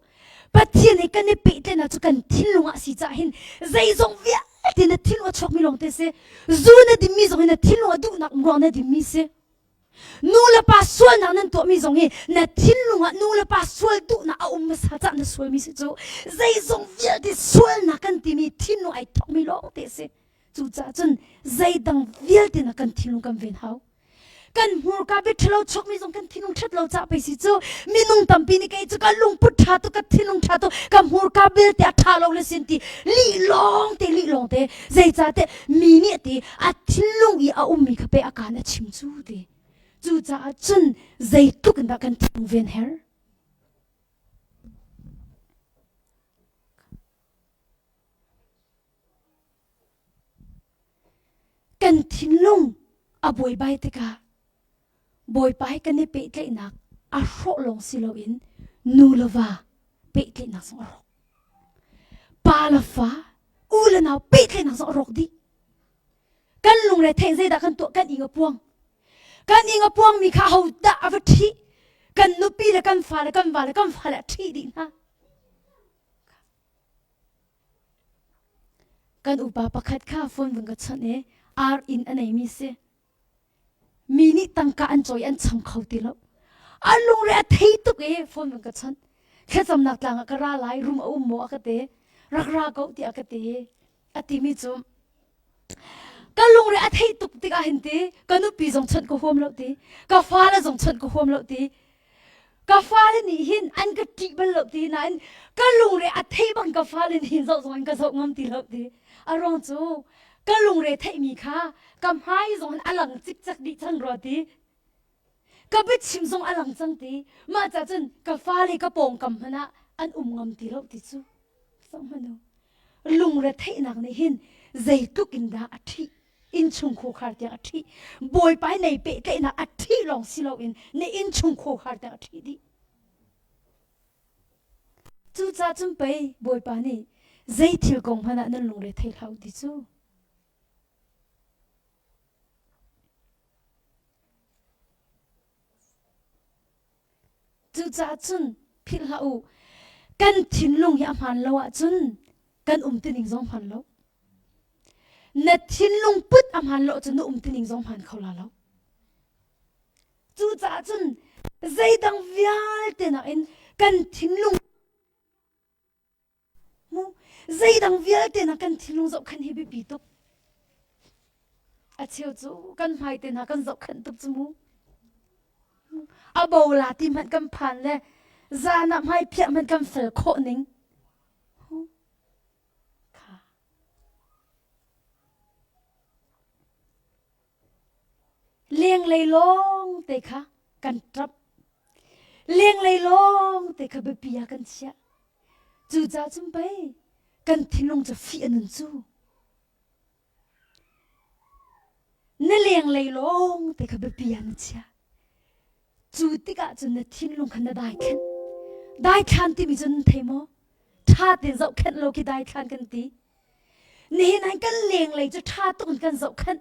Pathian he kan i pehtlaihnak cu kan thinlung ah a si caah hin zeizong vialte na thinlung a chuakmi lawng te si. Zu na dinmi zong hi na thinlung a duhnak ruang na dinmi si. Nu le pa sualnak nan tuahmi zong hi na thinlung ah nu le pa sual duhnak a um hmasa cah na sualmi si cu zeizong vialte sualnak kan timi thinlung ai thokmi lawng te si. Cucaah cun zeidang vialte na kan thinlung kan ven hau. Kan hmurka bia ṭhalo chuakmi zong kan thinlung ṭhat lo cah pei si cu minung tampi nih kei cu ka lungput ṭha tuk ka thinlung ṭha tuk ka hmurka belte a ṭha lo le sin ti lih lawng te lih lawng te zeicahtiah mi nih ti a thinlung i a ummi kha pe a kaan a chim cu ti cucaah cun zeitluk in dah kan thinlung ven her Kan thinlung a buaibai tikah Bawipa he kan i pehtlaihnak a hrawh lawng si loin nu le va pehtlaihnak zong a rawk. Pa le fa, u le nau pehtlaihnak zong a rawk dih. Kan lungre theih zeidah kan tuah kan ing a puang. Kan ing a puangmi kha ho dah a va ṭhih? Kan nupi le kan fa le kan va le kan fale a ṭhih dih hna. Kan upa pakhat kha phone vun ka chawnh i ar inn a neimi si. Mi nih tangka an cawi an cham kho ti lo. A lungre a thei tuk i phone vun ka chawnh. Thlacamnak tlang ah ka ra lai, rum a um maw a ka ti. Rak ra ko tiah a ka ti. A timi cu ka lungre a theih tuk tikah hin ti ka nupi zong chawnh ka huam lo ti ka fale zong chawnh ka huam lo ti ka fale nih hin an ka ṭih bal lo ti nain ka lungre a theih bang ka fale nih hin zoh zong in ka zoh ngam ti lo ti a ruang cu ka lungre theihmi kha ka hmai zong in a lang cikcek dih cang rua ti ka biachim zong a lang cang ti mah ca cun ka fale ka pawngkam hmanh ah an um ngam ti lo ti cu zoh hmanh u lungre theihnak nih hin zeitluk in dah a ṭhih innchung khuakhar tiang a ṭhih bawipa nei pehtlaihnak a ṭhih lawng si loin na innchung khuakhar tiang a ṭhih dih cucaah cun pei bawipa nih zei thil kong hmanh ah nan lungre thei hlah u ti cu Cucaah cun philh hlah u, kan thinlung hi a hmaan lo ahcun kan um tining zong hmaan lo. Na thinlung put a hmaan lo ahcun na um tining zong hmaan kho la lo. Cucaah cun zeidang vialte nakin kan thinlung Mu zeidang vialte na kan thinlung zohkhenh hi biapi tuk. A cheu cu kan hmai te hna kan zohkhenh tuk cu mu. A bo la ti hmanh kan phan le zan ah hmai phiah hmanh kan fel khawh ning. Kha. Lenglei lawng te kha kan ṭap. Lenglei lawng te kha biapi ah kan chiah. Cucaah cun pei kan thinlung cu fih a nun cu. Na lenglei lawng te kha biapi ah na chiah. Cu tikah cun na thinlung kha na daithlenh. Daithlan timi cu nan thei maw? Ṭha tein zohkhenh lo khi daithlan kan ti. Nihin ah kan lenglei cu ṭha tuk in kan zohkhenh.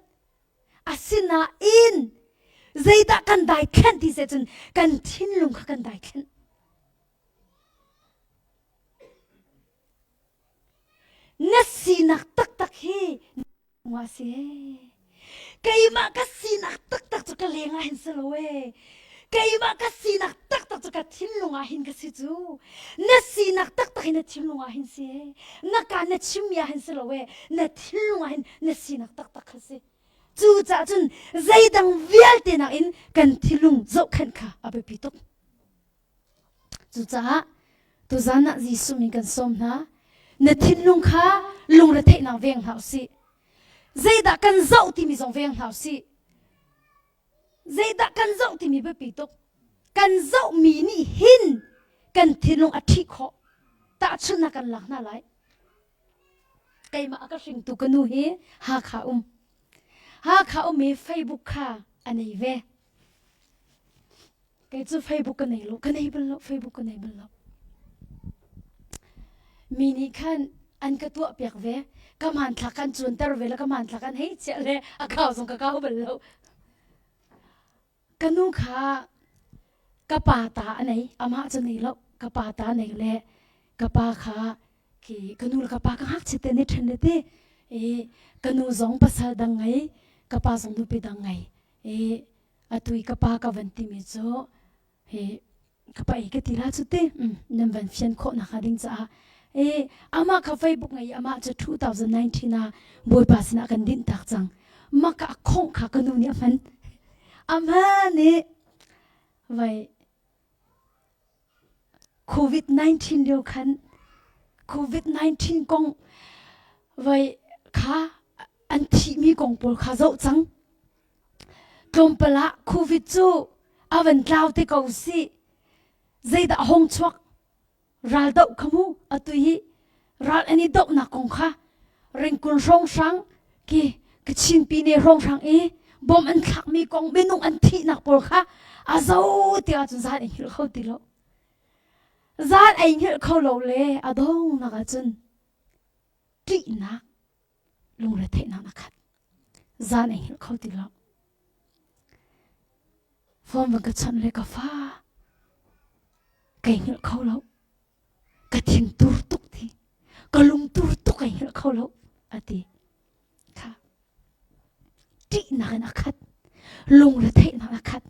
Asinain zeidah kan daithlenh ti seh cun kan thinlung kha kan daithlenh. Na sinak taktak hi Wa si keimah ka sinak taktak cu ka leng ah hin si lo ee. Keimah ka sinak taktak cu ka thinlung ah hin ka si cu. Na sinak taktak hi na thinlung ah hin si ee. Na ka na chimmi ah hin si lo ee. Na thinlung ah hin na sinak taktak kha si. Cucaah cun zeidang vialte nakin kan thinlung zohkhenh kha a biapi tuk. Cucaah tuzan ah Jesuh min kan sawm hna. Na thinlung kha lungretheihnak veng hlah usih. Zeidah kan zoh timi zong veng hlah usih. Zeidah kan zoh timi biapi tuk. Kan zohmi nih hin kan thinlung a ṭhih khawh. Tahchunhnak kan lak hna lai. Keimah a ka hringtu ka nu hi Hakha um. Hakha um i Facebook kha a nei ve. Kei cu Facebook ka nei lo, ka nei bal lo, Facebook ka nei bal lo. Mi nih khan an ka tuah piak ve, ka hmanthlak kan cuanter ve le ka hmanthlak an hei chiah le a kau zong ka kau bal lo. Ka nu kha ka pa ta a nei, amah cu nei lo, ka pa ta nei le ka pa kha khi ka nu le ka pa ka ngakchia te nih ṭhen le ti i ka nu zong pasal dang ngei, ka pa zong nupi dang ngei i. Atu i ka pa ka van timi cu hi ka pa i ka ti la cu ti nan van fian khawh nak hnga ding caah e amah kha Facebook ngei amah cu 2019 ah Bawipa sinah kan dinh tak cang. Mah ka khongh kha ka nu nih a hman. A hman i vai COVID-19 lio khan COVID-19 kong voi kha an thihmi kong pawl kha zoh cang. Tlawmpal ah COVID cu a van tlau te ko si. Zeidah a hong chuak? Ral doh kha mu atu hi ral an i dohnak kong kha ringkun hrawnghrang ki Kachin pine hrawnghrang i bom an thlakmi kong minung an thihnak pawl kha a zo ti ahcun zan ei hngilh kho ti lo. Zan ei hngilh kho lo le a dongnak ahcun ṭihnak lungretheihnak na khat. Zan ei hngilh kho ti lo. Phone van ka chawnh le ka fa kai hngilh kho lo. Ka thin tur tuk ti. Ka lung tur tuk kai hngilh kho lo a ti. Kha ṭihnak in a khat. Lungretheihnak a khat.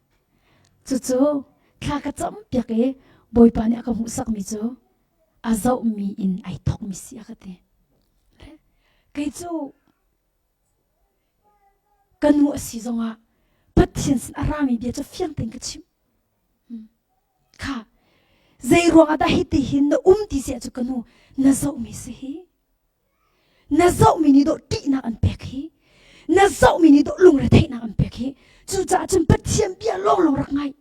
Cucu thla ka cam piak i Bawipa nih a ka hmuhsakmi cu a zohmi in ai thawkmi si a ka ti. Kei cu Ka nu a si zongah Pathian sin a rami bia cu fiang tein ka chimh. Kha zei ruangah dah hiti hin na um ti si ahcun ka nu na zohmi si hi. Na zohmi nih dawh ṭihnak an pek hi. Na zohmi nih dawh lungretheihnak an pek hi. Cucaah cun Pathian bia lawnglawng rak ngai.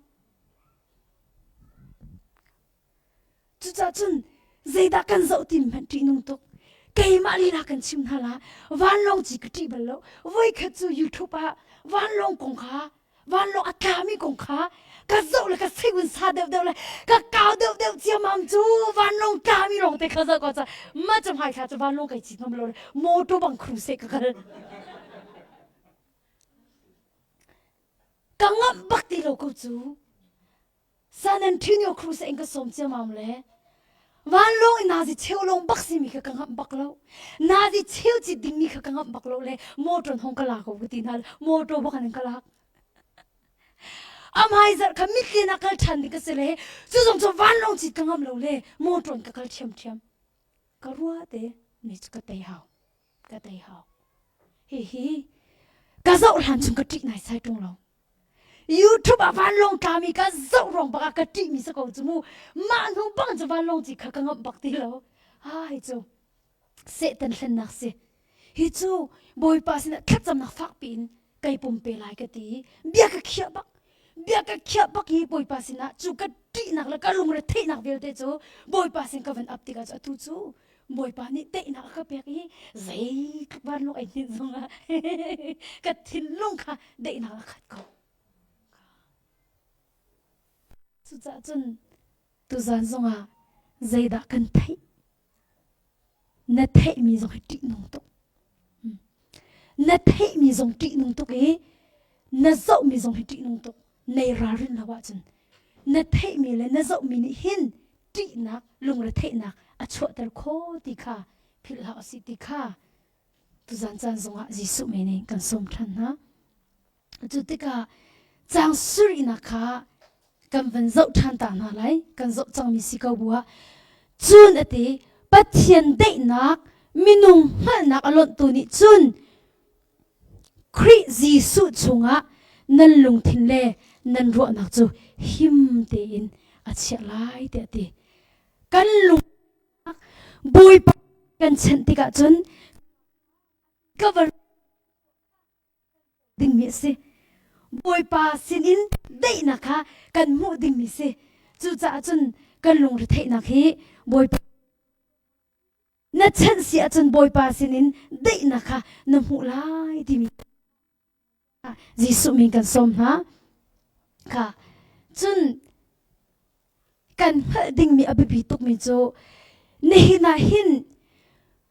Cucaah cun zeidah kan zoh ti hmanh ṭihnung tuk. Keimah lila kan chim hna la vanlawng ci ka ṭih bal lo. Voikhat cu YouTube ah vanlawng kong kha vanlawng a tlami kong kha ka zoh le ka segun sa deuh deuh le ka kau deuh deuh ciamam cu vanlawng tlami lawng te kha zoh ko ca ma cu hmai thla cu vanlawng kai cit ngam lo le motor bang khru se ka kal. Ka ngamh bak ti lo ko cu. San Antonio Cruz in ka sawm ciamam le vanlawng in nazi cheu lawng bak simi kha ka ngamh bak lo. Nazi cheu cit dingmi kha ka ngamh bak lo le motor hong ka la ko ka ti hna motor bak in ka lak. Amai zarh kha mitlian ah kal ṭhan ding ka si le cu zong cu vanlawng cit ka ngamh lo le motor in ka kal ṭhiamṭhiam. Ka rua te ni cu ka tei hau. Ka tei hau. Hihi ka zoh hlan chung ka ṭih nai sai ṭung lo. YouTube ah vanlawng tlami ka zoh ruang bak ah ka ṭihmi si ko cu mu. Mah hnu bang cu vanlawng ci kha ka ngamh bak ti lo. Ai cu Satan hlennak si. Hi cu Bawipa sinah thlacamnak fakpi in kai pumpe lai ka ti i bia ka khiah bak. Bia ka khiah bak i Bawipa sinah cu ka ṭihnak le ka lungre theihnak vialte cu Bawipa sin ka van ap tikah cu atu cu Bawipa nih teihnak a ka pek i zeitluk vanlawng ai hninh zongah ka thinlung kha daihnak a khat ko. Cucaah cun tuzan zongah zeidah kan theih? Na theihmi zong hi ṭihnung tuk. Na theihmi zong ṭihnung tuk i na zohmi zong hi ṭihnung tuk. Nei ralrin lo ahcun na theihmi le na zohmi nih hin ṭihnak lungretheihnak a chuahter kho ti kha philh hlah usih ti kha tuzan caan zongah Jesuh men in kan sawm ṭhan hna. Cu tikah caang surihnak kha kan van zoh ṭhan ta hna lai kan zoh cangmi si ko bu ah cun a ti Pathian daihnak minung hngalhnak a lonhtu nih cun Khrih Jesuh chungah nan lungthin le nan ruahnak cu him tein a chiah lai tiah a ti. Kan lung Bawipa kan chanh tikah cun cover dingmi a si. Bawipa sinin daihnak kha kan hmuh dingmi si. Cucaah cun kan lungretheihnak hi Bawipa na chanh si ahcun Bawipa sinin daihnak kha na hmuh lai timi Jesuh min kan sawm hna. Kha cun kan hngalh dingmi a biapi tukmi cu nihin ah hin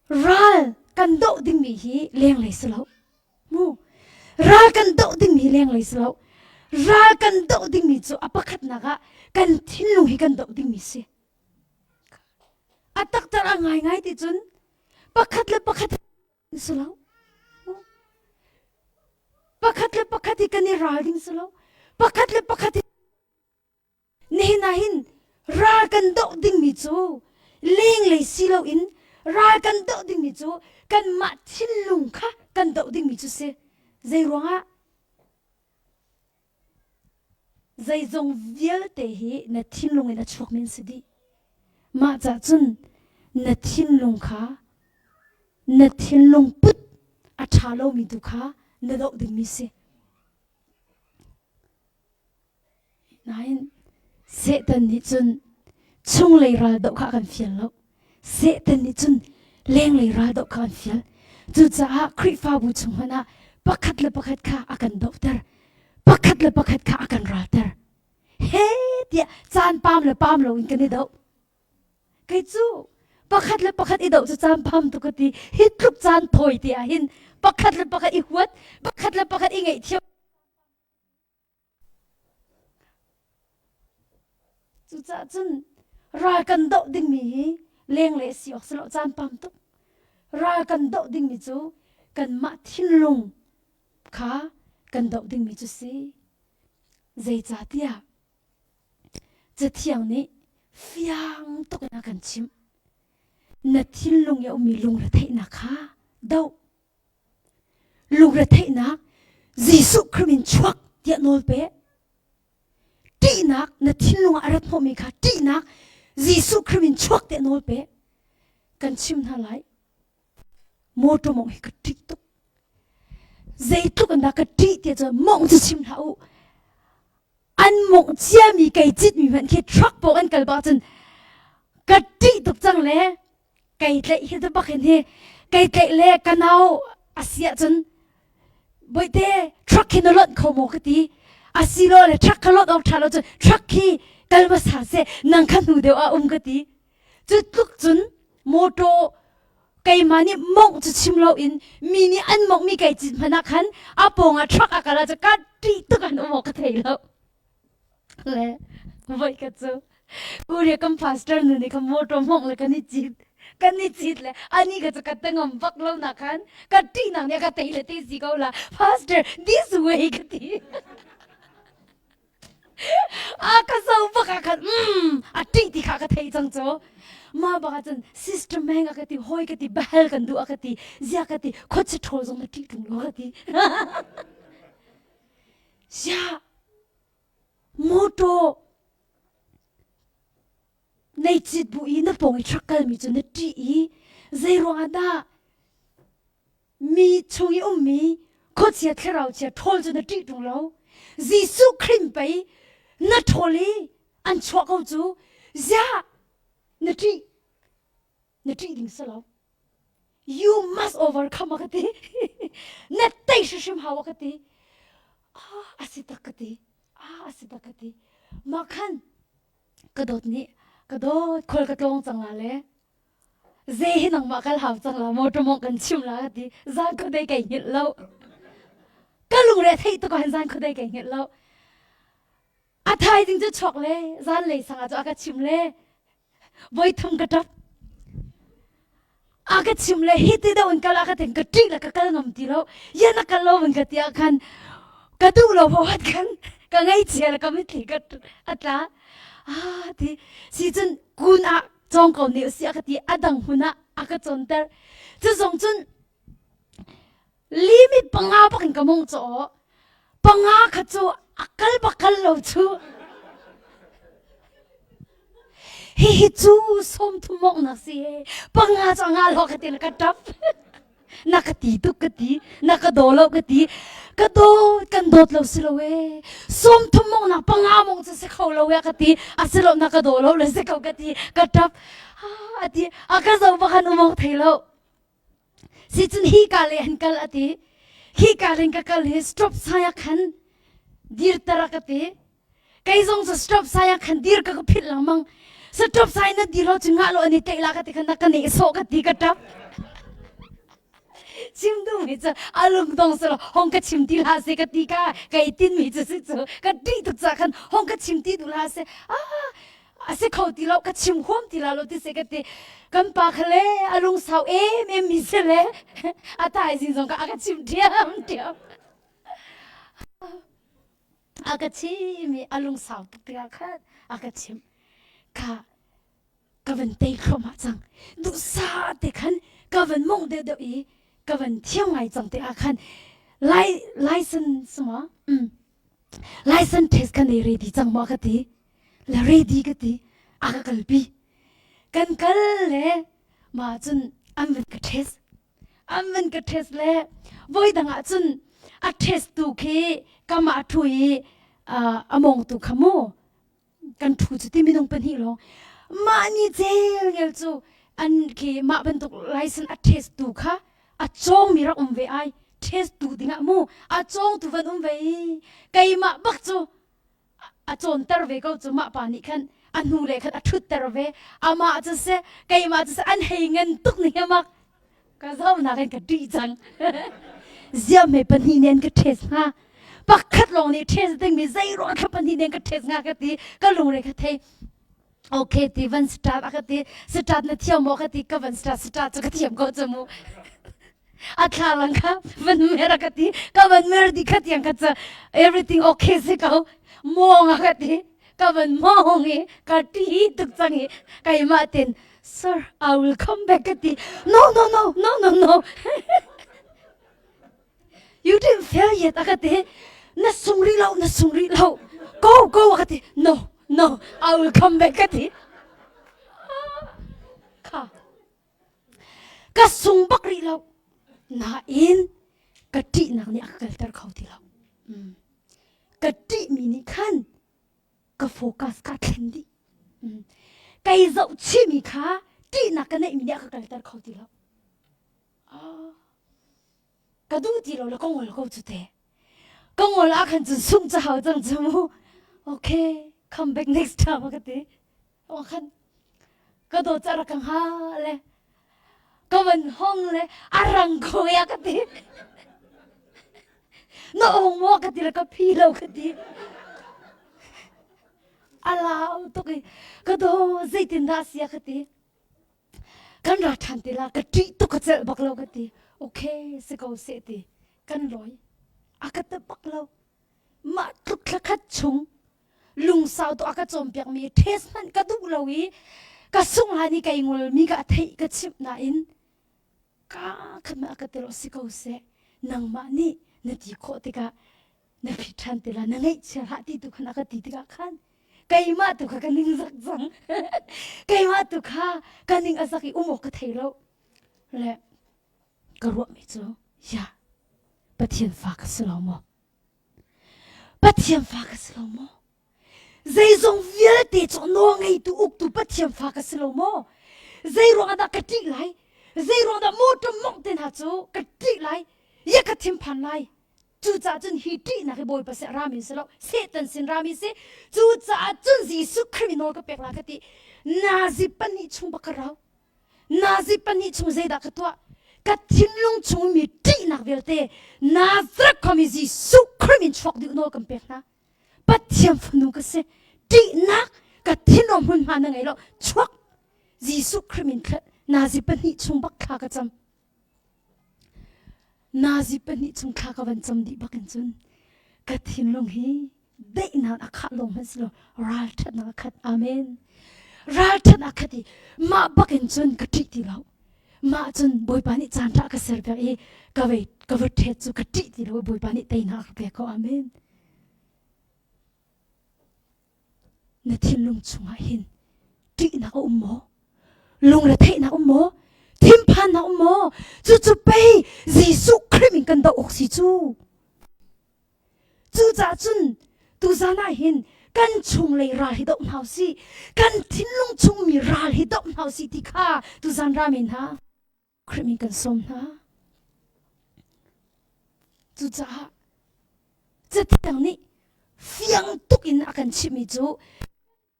ral kan doh dingmi hi lenglei si lo. Mu ral kan doh dingmi hi lenglei si lo. Ral kan doh dingmi cu a pakhatnak ah kan thinlung hi kan doh dingmi si. A taktak a ngaingai ti cun pakhat le pakhat si lo. Pakhat le pakhat hi kan i ral ding si lo. Pakhat le pakhat nihin ah hin ral kan doh dingmi cu lenglei si loin ral kan doh dingmi cu kanmah thinlung kha kan doh dingmi cu si. Zei ruangah? Zeizong vialte hi na thinlung in a chuakmi an si dih. Mah cah cun na thinlung kha na thinlung put a ṭha lomi tu kha na doh dingmi si. Nain Satan nih cun chunglei ral doh kha a kan fial lo. Satan nih cun lenglei ral doh kha a kan fial. Cucaah Khrihfabu chung hmanh ah pakhat le pakhat kha a kan dohter. Pakhat le pakhat kha a kan ralter. He tiah caan pam le pam loin kan i doh. Kei cu pakhat le pakhat i doh cu caan pam tuk ka ti. Hi tluk caan thawi te ah hin pakhat le pakhat i huat, pakhat le pakhat i ngaihthiam Cucaah cun ral kan doh dingmi hi lenglei a si awk si lo caan pam tuk. Ral kan doh dingmi cu kanmah thinlung kha kan doh dingmi cu si. Zeicahtiah Cathiang nih fiang tuk in a kan chimh. Na thinlung i a ummi lungretheihnak kha doh. Lungretheihnak Jesuh Khrih min chuak tiah nawl pe. Ṭihnak na thinlung ah a rat hnawhmi kha ṭihnak Jesuh Khrih min chuak tiah nawl pe. Kan chim hna lai. Motor mong hi ka ṭih tuk. Zeitluk in dah ka ṭih tiah cun mong cu chim hlah u. An mongh ciami kei citmi hmanh khi truck pawng an kal bak cun ka ṭih tuk cang le kei tlaih hi tu bak hin hi kei tlaih le ka nau a si ahcun boite truck khi na lonh kho maw ka ti asilo le truck kha lonh awk ṭha lo cun truck khi kal hmasa seh nang kha hnu deuh ah um ka ti cu tluk cun motor keimah nih mongh cu chim loin mi nih an monghmi kei cit hmanh ah khan a pawng ah truck a kal ah cu ka ṭih tuk an um awk ka thei lo Le voikhat cu Korea kan pastor nu nih khan motor hmawng le kan i cit kan i cit le ani ka cu ka te ngam bak lo na khan ka ṭih nak nih a ka tei le te si ko la pastor this way ka ti a ka zo bak ah khan mm a ṭih ti kha ka thei cang cu ma bak ah cun sister meng a ka ti hoi ka ti bahal kan duh a ka ti zia ka ti khuachi ṭhawl zong na ṭih ṭung lo ka ti zia Mawṭaw nei cit bu i na pawng i truck kalmi cu na ṭih i zeiruang ah dah mi chung i ummi khuachia thlarau chia ṭhawl cu na ṭih ṭung lo? Jesuh Khrih pei na ṭhawl i an chuah ko cu ziah na ṭih? Na ṭih ding si lo. You must overcome a ka ti. Na tei hrimhrim hau a ka ti. Ah, a si tak ka ti. Ah, a si tak ka ti. Mah khan ka dawt nih ka dawt khual ka tlawng cang la le ze hi nangmah kal hau cang la motor mong kan chim la ka ti. Zan khuadei kai hngilh lo. Ka lungre theih tuk ah zan khuadei kai hngilh lo. A thaizing cu chuak le zanlei sang ah cu a ka chim le voi thum ka ṭap. A ka chim le hi ti deuh in kal a ka tin ka ṭih le ka kal ngam ti lo. Ya na kal lo vun ka ti ah khan ka duh lo bo hat khan ka ngaihchia le ka mitthli ka a tla. Ah ti si cun kun ah cawng ko ne usih a ka ti a dang hmun ah a ka cawnter. Cu zong cun Limit panga bak in ka mong caw. Panga kha cu a kal bak kal lo cu. Hihi cu som thum mong na si e. Panga cu nga lo ka ti na ka tap. Na ka ti tuk ka ti. Na ka do lo ka ti. Ka do kan dawt lo si lo e. Som thum mong na panga mong cu si kho lo e ka ti. A si lo na ka do lo le si ko ka ti. Ka tap. A ti. A ka zo bak an umong thei lo. Sicun hi ka le han kal a ti. Hi ka len ka kal hi stop sign ah khan dirter a ka ti. Kei zong cu stop sign ah khan dir ka ka philh lengmang. Stop sign na dir lo cu ngah lo ani teh la ka ti khan na ka neh sawh ka ti ka ṭap. Chim duh mi cu a lungdong si lo hong ka chim ti hlah seh ka ti ka kai tin mi cu si cu ka ṭih tuk ca khan hong ka chim ti duh hlah seh ah a si kho ti lo ka chim huam ti la lo ti se ka ti kan pa kha le a lungsau em em mi si le a thaizing zong ka a ka chim ṭhiam ṭhiam. A ka chim i a lungsau tuk tikah khan a ka chimh. Kha ka van tei thluahmah cang. Duhsah te khan ka van mongh deuhdeuh i ka van thiam ngai cang te ah khan lai license ma mm license test kha nei ready cang maw ka ti la ready ka ti a ka kalpi kan kal le ma cun an van ka test an van ka test le voi dang ah cun a test tu khi kamah thu i a mong tu kha mu kan ṭhu cu ti minung pahnih lawng mah ni cel ngel cu an khi mah bantuk license a test tu kha a cawngmi rak um ve ai test tu dingah mu a cawng tu van um ve i keimah bak cu a cawnter ve ko cu mah pa nih khan a hnu le khan a ṭhutter ve amah cu seh keimah cu seh an hei ngan tuk ni mak Ka zohnak in ka ṭih cang. Ziamhmei pahnih nih an ka ṭhes hnga. Pakhat lawng nih ṭhes dingmi zeiruang thla pahnih nih an ka ṭhes hnga ka ti. Ka lungre ka thei. Okay ti van start a ka ti. Start na thiam maw ka ti. Ka van start start cu ka thiam ko cu mu. A thla lang kha van mer a ka ti. Ka van mer di kha tiang ka cu everything okay si ko. Mawng a ka ti. Ka van mawng i ka ṭih tuk cang i keimah ten Sir, I will come back ka ti. No, no, no, no, no, no. you didn't fail yet a ka ti. Na sung rih lo, na sung rih lo. Go, go a ka ti. No, no, I will come back ka ti. Kha. Ka sung bak rih lo. Nain ka ṭihnak nih a ka kalter kho ti lo. Mm. Ka ṭihmi nih khan ka focus ka thlen dih. Kei zoh chihmi kha ṭihnak ka neihmi nih a ka kalter kho ti lo. Ka duh ti lo le ka ngol ko cu te. Ka ngol ah khan cun sungh cu hau cang cu mu. Okay, come back next time ka ti. O khan ka dawt ca rak ka hnga le ka van hong le a rang ko ya ka ti. Na ong maw ka ti le ka phi lo ka ti. A lau tuk i ka daw zeitindah sia ka ti. Kan ra ṭhan ti la ka ṭih tuk ka celh bak lo ka ti. Okay si ko seh ti kan lawi. A ka ti bak lo. Mah tluk thla khat chung lungsau tu a ka cawnpiakmi test hmanh ka duh lo i ka sungh hlan i kei ngolmi ka theih ka chimh nain ka khat mah ka ti lo si ko seh nangmah nih na ti khawh tikah na phit ṭhan ti la na ngaihchia hlah ti tu khan a ka ti tikah khan keimah tu kha ka ning zak cang keimah tu kha ka ning a zak i um awk ka thei lo le ka ruahmi cu ya Pathian fa ka si lo maw Pathian fa ka si lo maw Zeizong vialte cu nawlngeitu uktu Pathian fa ka si lo maw? Zei ruangah dah ka ṭih lai? Zei ruangah dah motor mawngh te hna cu ka ṭih lai? Ya ka thinphan lai. Cucaah cun hi ṭihnak hi Bawipa sin rami si lo, Satan sin rami si. Cucaah cun Jesuh Khrih nawl ka pek la ka ti. Nazi pahnih chung bak ka rau. Nazi pahnih chung zeidah ka tuah? Ka thinlung chung mi ṭihnak vialte Nazareth khuami Jesuh Khrih min chuak dih nawl kan pek hna. Pathian fanu ka si. Ṭihnak ka thinlung hmunhma na ngei lo. Chuak Jesuh Khrih min nazi pahnih chung bak thla ka cam. Nazi pahnih chung thla ka van cam dih bak in cun ka thinlung hi daihnak a khah lawng hmanh si lo ralṭhatnak a khat. Amen. Ralṭhatnak a khat i mah bak in cun ka ṭih ti lo. Mah cun Bawipa nih caan ṭha ka ser piak i ka vei ka va ṭhet cu ka ṭih ti lo Bawipa nih teinak a ka pek ko. Amen. Na thinlung chungah hin ṭihnak a um maw? Lungretheihnak um maw? Thinphannak um maw? Cucu pei Jesuh Khrih min kan doh awk si cu. Cucaah cun tuzan ah hin kan chunglei ral hi doh hna usih. Kan thinlung chungmi ral hi doh hna usih ti kha tuzan rami hna Khrih min kan sawm hna. Cucaah Cathiang nih fiang tuk in a kan chimhmi cu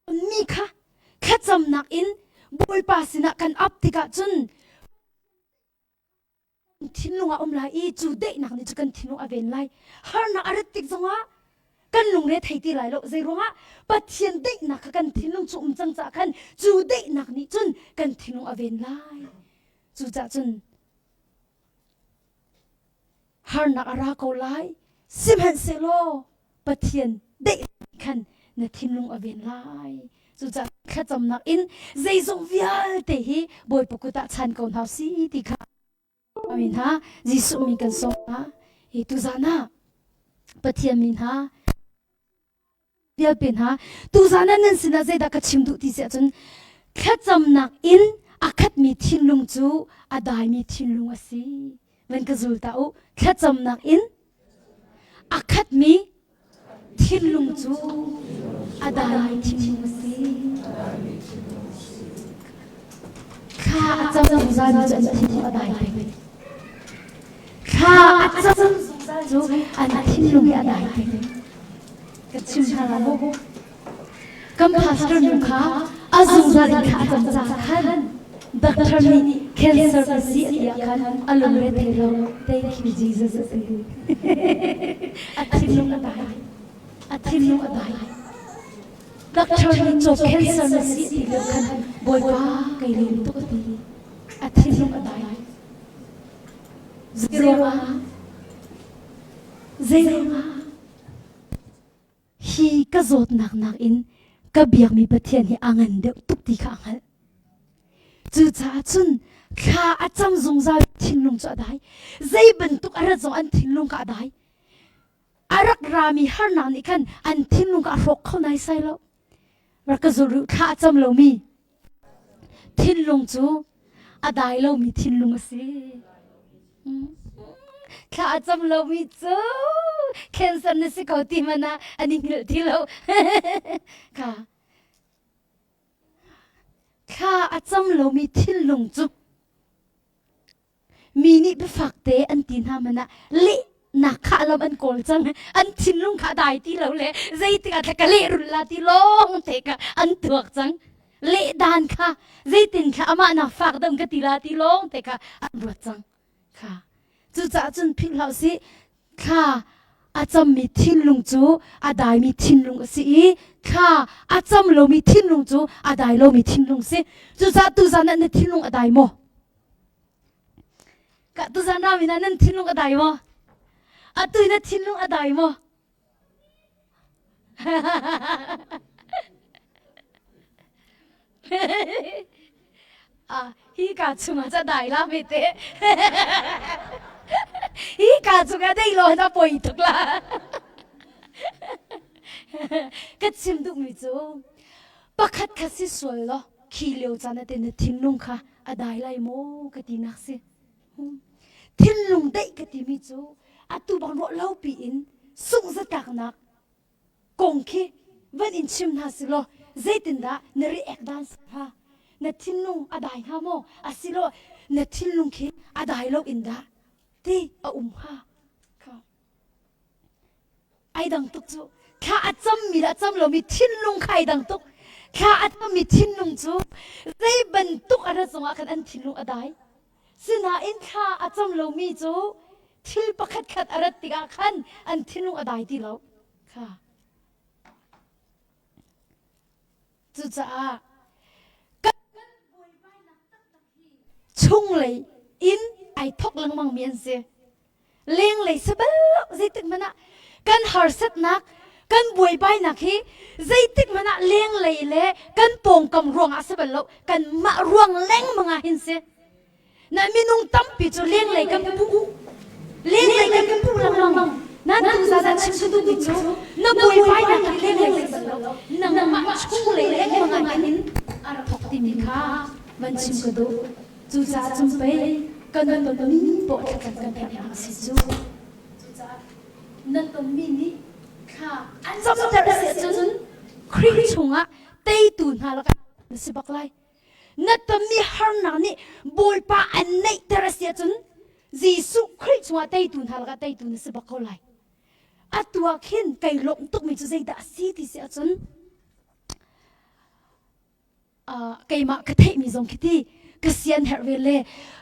mi kha thlacamnak in Bawipa sinah kan ap tikah cun thinlung ah um lai i cu daihnak nih cu kan thinlung a ven lai. Harnak a rat tik zongah kan lungre thei ti lai lo. Zei ruangah Pathian daihnak kha kan thinlung cu um cang caah khan cu daihnak nih cun kan thinlung a ven lai. Cucaah cun harnak a ra ko lai. Sihmanhsehlaw Pathian. Daih khan na thinlung a ven lai. Cucaah thlacamnak in zeizong vialte hi Bawipa kut ah chan ko hna si ti kha mi hna Jesuh min kan sawm hna. Hi tuzan ah Pathian mi hna vialte hna tuzan ah nan sinah zeidah ka chim duh ti si ahcun thlacamnak in a khatmi thinlung cu a daimi thinlung a si. Van ka zul ta u. Thlacamnak in a khatmi thinlung cu a daimi thinlung a si. Thla a cam zungzalmi cu an thinlung a dai peng. Thla a cam zungzal cu an thinlung hi a dai peng. Ka chim hna la maw? Kan pastor nu kha a zungzal in thla a cam caah khan doctor nih cancer na si a ti ah khan a lungre thei lo. Thank you Jesus a ti. A thinlung a dai. A thinlung a dai. Doctor nih caw cancer na si a ti lio khan Bawipa kai lawm tuk a ti. A thinlung a dai. Zeiruangah? Zeiruangah? Hi ka zawtnak nakin ka biakmi Pathian hi a ngan deuh tuk ti kha a hngalh. Cucaah cun thla a cam zungzal thinlung cu a dai. Zei bantuk a rat zong an thinlung kha a dai. A rak rami harnak nih khan an thinlung kha a hrawk kho naisai lo. Rak ka zul rih thla a cam lomi thinlung cu a dai lomi thinlung a si. Thla a cam lomi cu cancer na si ko ti hmanh ah an i hngilh ti lo. Kha thla a cam lomi thinlung cu Mi nih biafak te an ti hna hmanh ah lehnak kha lam an kawl cang. An thinlung kha a dai ti lo le zeitik ah ka lehrulh la ti lawng te kha an tuak cang. Leh dan kha zeitin kha amah nak fak dam ka ti la ti lawng te kha an ruat cang. Kha cucaah cun philh hlah usih thla a cammi thinlung cu a daimi thinlung a si i thla a cam lomi thinlung cu a dai lomi thinlung si. Cucaah tuzan ah na thinlung a dai maw? Ka tuzan rami na nan thinlung a dai maw? Atu na thinlung a dai maw? ah, hi ka chungah ca dai la me te. hi ka chungah dei lo na poi tuk la. Ka chim duhmi cu pakhat kha si sual law khi lio caan ah te na thinlung kha a dai lai maw ka tinak si. Thinlung daih ka timi cu atu bang ruah lo piin sungh-zatlaknak kong khi van in chim hna si law zeitindah na react dan si hnga? Na thinlung a dai hnga maw? Asilo na thinlung khi a dai lo in dah ti a um hnga? Ai dang tuk cu. Thla a cammi le a cam lomi thinlung kha ai dang tuk. Thla a cammi thinlung cu zei bantuk a rat zongah khan an thinlung a dai. Sinain thla a cam lomi cu thil pakhatkhat a rat tikah khan an thinlung a dai ti lo. Kha. Cucaah kan buaibainak taktak hi chunglei in ai thok lengmangmi an si. Lenglei si bal lo zeitik hmanh ah kan harsatnak kan buaibainak hi zeitik hmanh ah lenglei le kan pawngkam ruangah si bal lo kanmah ruang lengmang ah hin si. Na minung tampi cu lenglei kan puh. Lenglei kan puh lengmang. Nan tu za chim duhmi cu na buaibainak hi lenglei si bal lo. Nangmah chunglei lengmang ah hin a rak thawk timi kha van chim ka duh. Cucaah cun pei kan tonmi poah thlacam kan herhnak a si cu. Cucaah na tonmi nih thla an camter a si ahcun Khrih chungah teitu hna lakah na si bak lai. Na tonmi harnak nih Bawipa an neihter a si ahcun Jesuh Khrih chungah teitu hna lakah teitu na si bak ko lai. Atu ah khin kai lawmh tukmi cu zeidah a si ti si ahcun uh, keimah ka theihmi zong khi ti ka sian herh ve le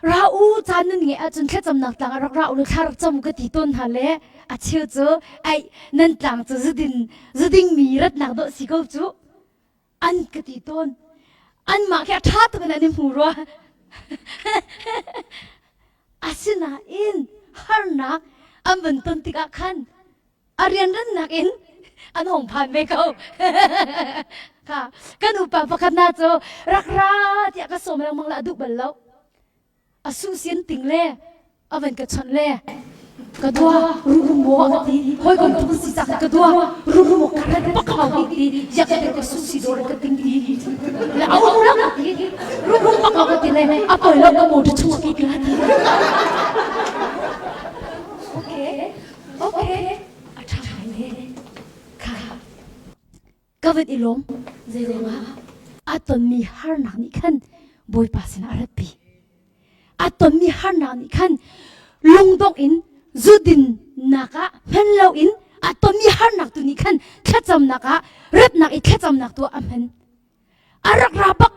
ra u caan nun nge ahcun thlacamnak tlang ah rak ra u thla rak cam ka ti tawn hna le a cheu cu ai nan tlang cu zudin zuding mi ratnak dawh si ko cu an ka ti tawn anmah khi a ṭha tuk in an i hmu rua asinain harnak an van ton tikah khan a rianrannak in. An hong phan ve ko. Kha kan upa pakhat na cu rak ra tiah ka sawm lengmang la a duh bal lo. A su sin ting le a van ka chawnh le ka dua ru mo ka ti hawikom tuk si cak ka dua ru mo ka ran pak hau ti ti yak te ka su si dor ka ting ti le au la ka ti ru ru pak ka ti le a poi lo ka mo tu chung ki la ti okay okay a tha ngai le kha Ka van i lawm. Zeiruangah a tonmi harnak nih khan Bawipa sinah a ratpi. A tonmi harnak nih khan lungdongh in zudinnak ah hman loin a tonmi harnak tu nih khan thlacamnak ah ratnak i thlacamnak tu ah a hman. A rak ra bak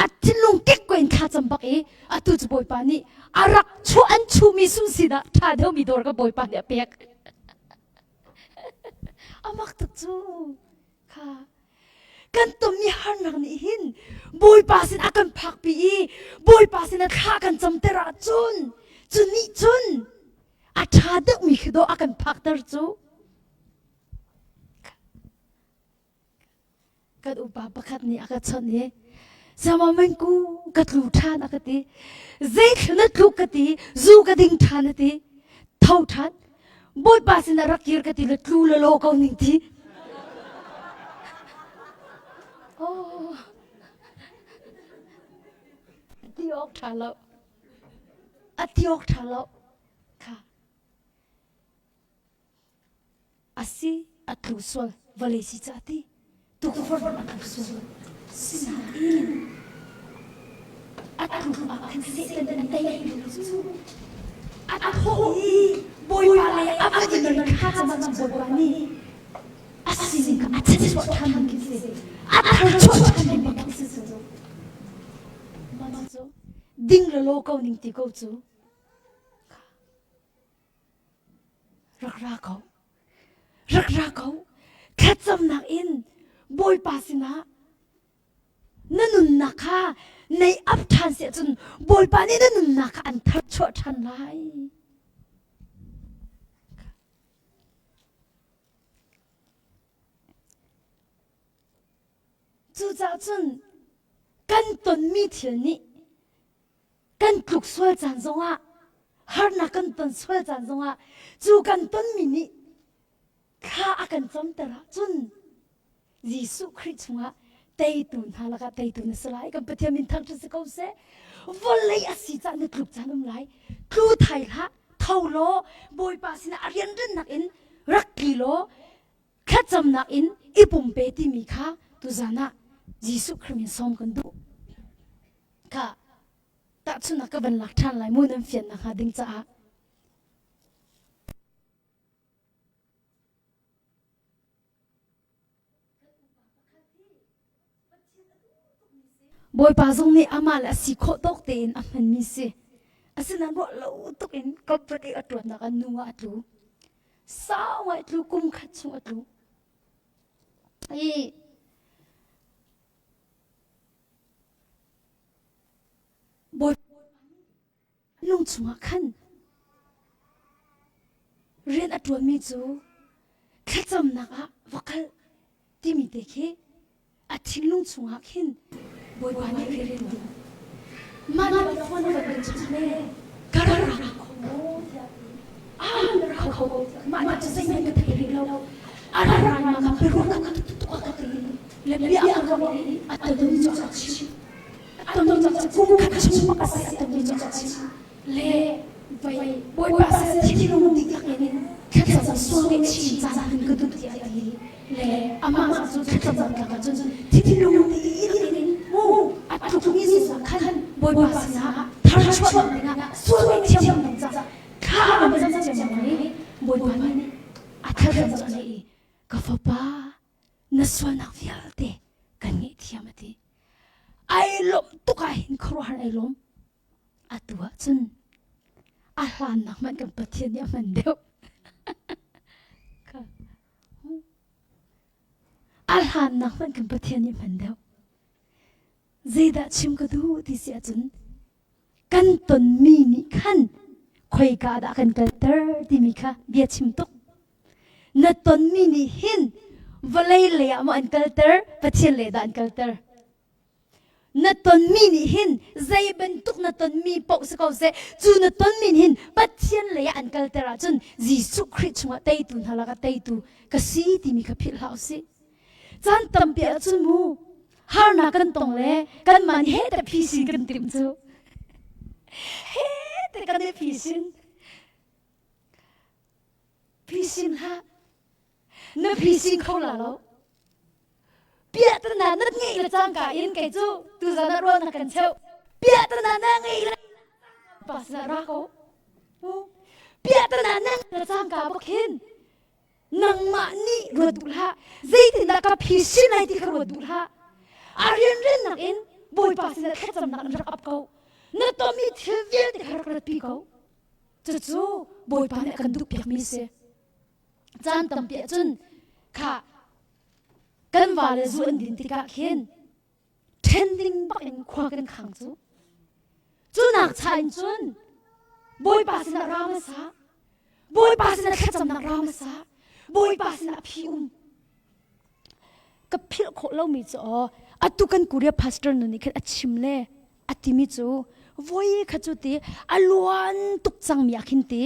a thinlung kek ko in thlacam bak i atu cu Bawipa nih a rak chuah an chuhmi sun sinah ṭha deuhmi dawr ka Bawipa nih a pek. A mak tuk cu. Kha. Kan tonmi harnak nih hin Bawipa sin a kan phakpi i Bawipa sin a thla kan camter ahcun cu nih cun a ṭha deuhmi khi dawh a kan phakter cu. Kan upa pakhat nih a ka chawnh i Sama mengku ka tlu ṭhan a ka ti. Zeithil na tluk ka ti, zu ka ding ṭhan a ti. Tho ṭhan. Bawipa sinah rak kir ka ti le tlu le law ko ning ti. Oh. Ti awk ṭha lo. A ti awk ṭha lo. Kha. A si, a tlu sual, vawlei si ca ti, tukforh a tlu sual. Sinain a tluk ah khan Satan a tei lo cu. A thawh i Bawipa lei a va i mer kha cang Bawipa nih a sining kha a chanchuah ṭhan khi si. A tharchuah ṭhan ding bak khi si cu. Mah cu ding le law ko ning ti ko cu. Rak ra ko. Rak ra ko. Thlacamnak in Bawipa sinah na nunnak kha nei up ṭhan si ahcun Bawipa nih na nunnak kha an tharchuah ṭhan lai. Cucaah cun kan tonmi thil nih kan tluk sual caan zongah harnak kan ton sual caan zongah cu kan tonmi nih thla a kan camter ahcun Jesuh Khrih chungah teitu hna lakah teitu na si lai kan Pathian min thangṭhat si ko seh vawlei a si caan na tluk caan um lai tlu thai hlah tho law Bawipa sinah a rianṭannak in rak tli law thlacamnak in i pumpe timi kha tuzan ah Jesuh Khrih min sawm kan duh Kha tahchunhnak ka van lak ṭhan lai mu nan fian nakhnga ding caah. Bawipa zong nih amah le a si khawh tawk tein a hmanmi si. Asinain ruah lo tuk in company a ṭuannak ah nu ah a tlu. Sau ngai tlu, kum khat chung a tlu. I Bawipa lung chungah khan rian a ṭuanmi cu thlacamnak ah va kal timi te khi a thinlung chungah khin Bawipa nih rian a ṭuan. Mah nih a phone van kan chawnh le ka rak ra kho maw tiah ah na ra kho ko mah nih cu zeihmanh ka thei rih lo a ra ra ma ka biaruah ka tuk a ka ti le bia a ka ruah i a tonmi cu a chim a tonmi cu kum khat chung bak a si a tonmi cu a chim le vai bawipa sin thinlung dihlak in thlacam sual ngeih chin caan in ka duh tiah a ti le amah cu thlacam tlak ahcun thinlung dihlak in mu a tlukmi zong khan bawipa sinah tharchuah dingah sual ngaihthiam ding caah thla a cam ciammam i bawipa nih a thlacam cu i ka fapa na sualnak vialte kan ngaihthiam a ti. Ai lawmh tuk ah hin khuaruahhar ai lawm. Atu ah cun a hlannak hmanh kan Pathian nih a hman deuh. A hlannak hmanh kan Pathian nih hman deuh. Zeidah chim ka duh ti si ahcun kan tonmi nih khan khoika dah kan kalter timi kha bia chim tuk. Na tonmi nih hin vawlei lei ah maw an kalter, Pathian lei dah an kalter? Na tonmi nih hin zei bantuk na tonmi paoh si ko seh, cu na tonmi nih hin Pathian lei ah an kalter ahcun Jesuh Khrih chungah teitu hna lakah teitu ka si timi kha philh hlah usih. Caan tampi ahcun mu harnak kan tong le kanmah nih he te phisin kan timh cu. He te kan i phisin. Phisin hlah. Na phisin kho la lo. Piahtana na ngeih le cangka in kei cu tuzan ah ruahnak kan cheuh. Piahtana na ngeih le pa sinah ra ko. Piahtana na ngeih le cangka bak hin nangmah nih ruat duh hlah. Zeitindah ka phisin lai ti kha ruat duh hlah. A rianrennak in Bawipa sinah thlacamnak in rak ap ko. Na tonmi thil vialte kha rak ratpi ko. Cucu Bawipa nih a kan duhpiakmi a si. Caan tampi ahcun kha kan vale zu an din tikah khin ṭhen ding bak in khua kan khang cu. Cu nak cha in cun Bawipa sinah ra hmasa, Bawipa sinah thlacamnak ra hmasa, Bawipa sinah phi um. Ka philh khawh lomi cu aw atu kan Korea pastor nu nih khin a chim le a timi cu voi kha cu ti a luan tuk cangmi ah khin ti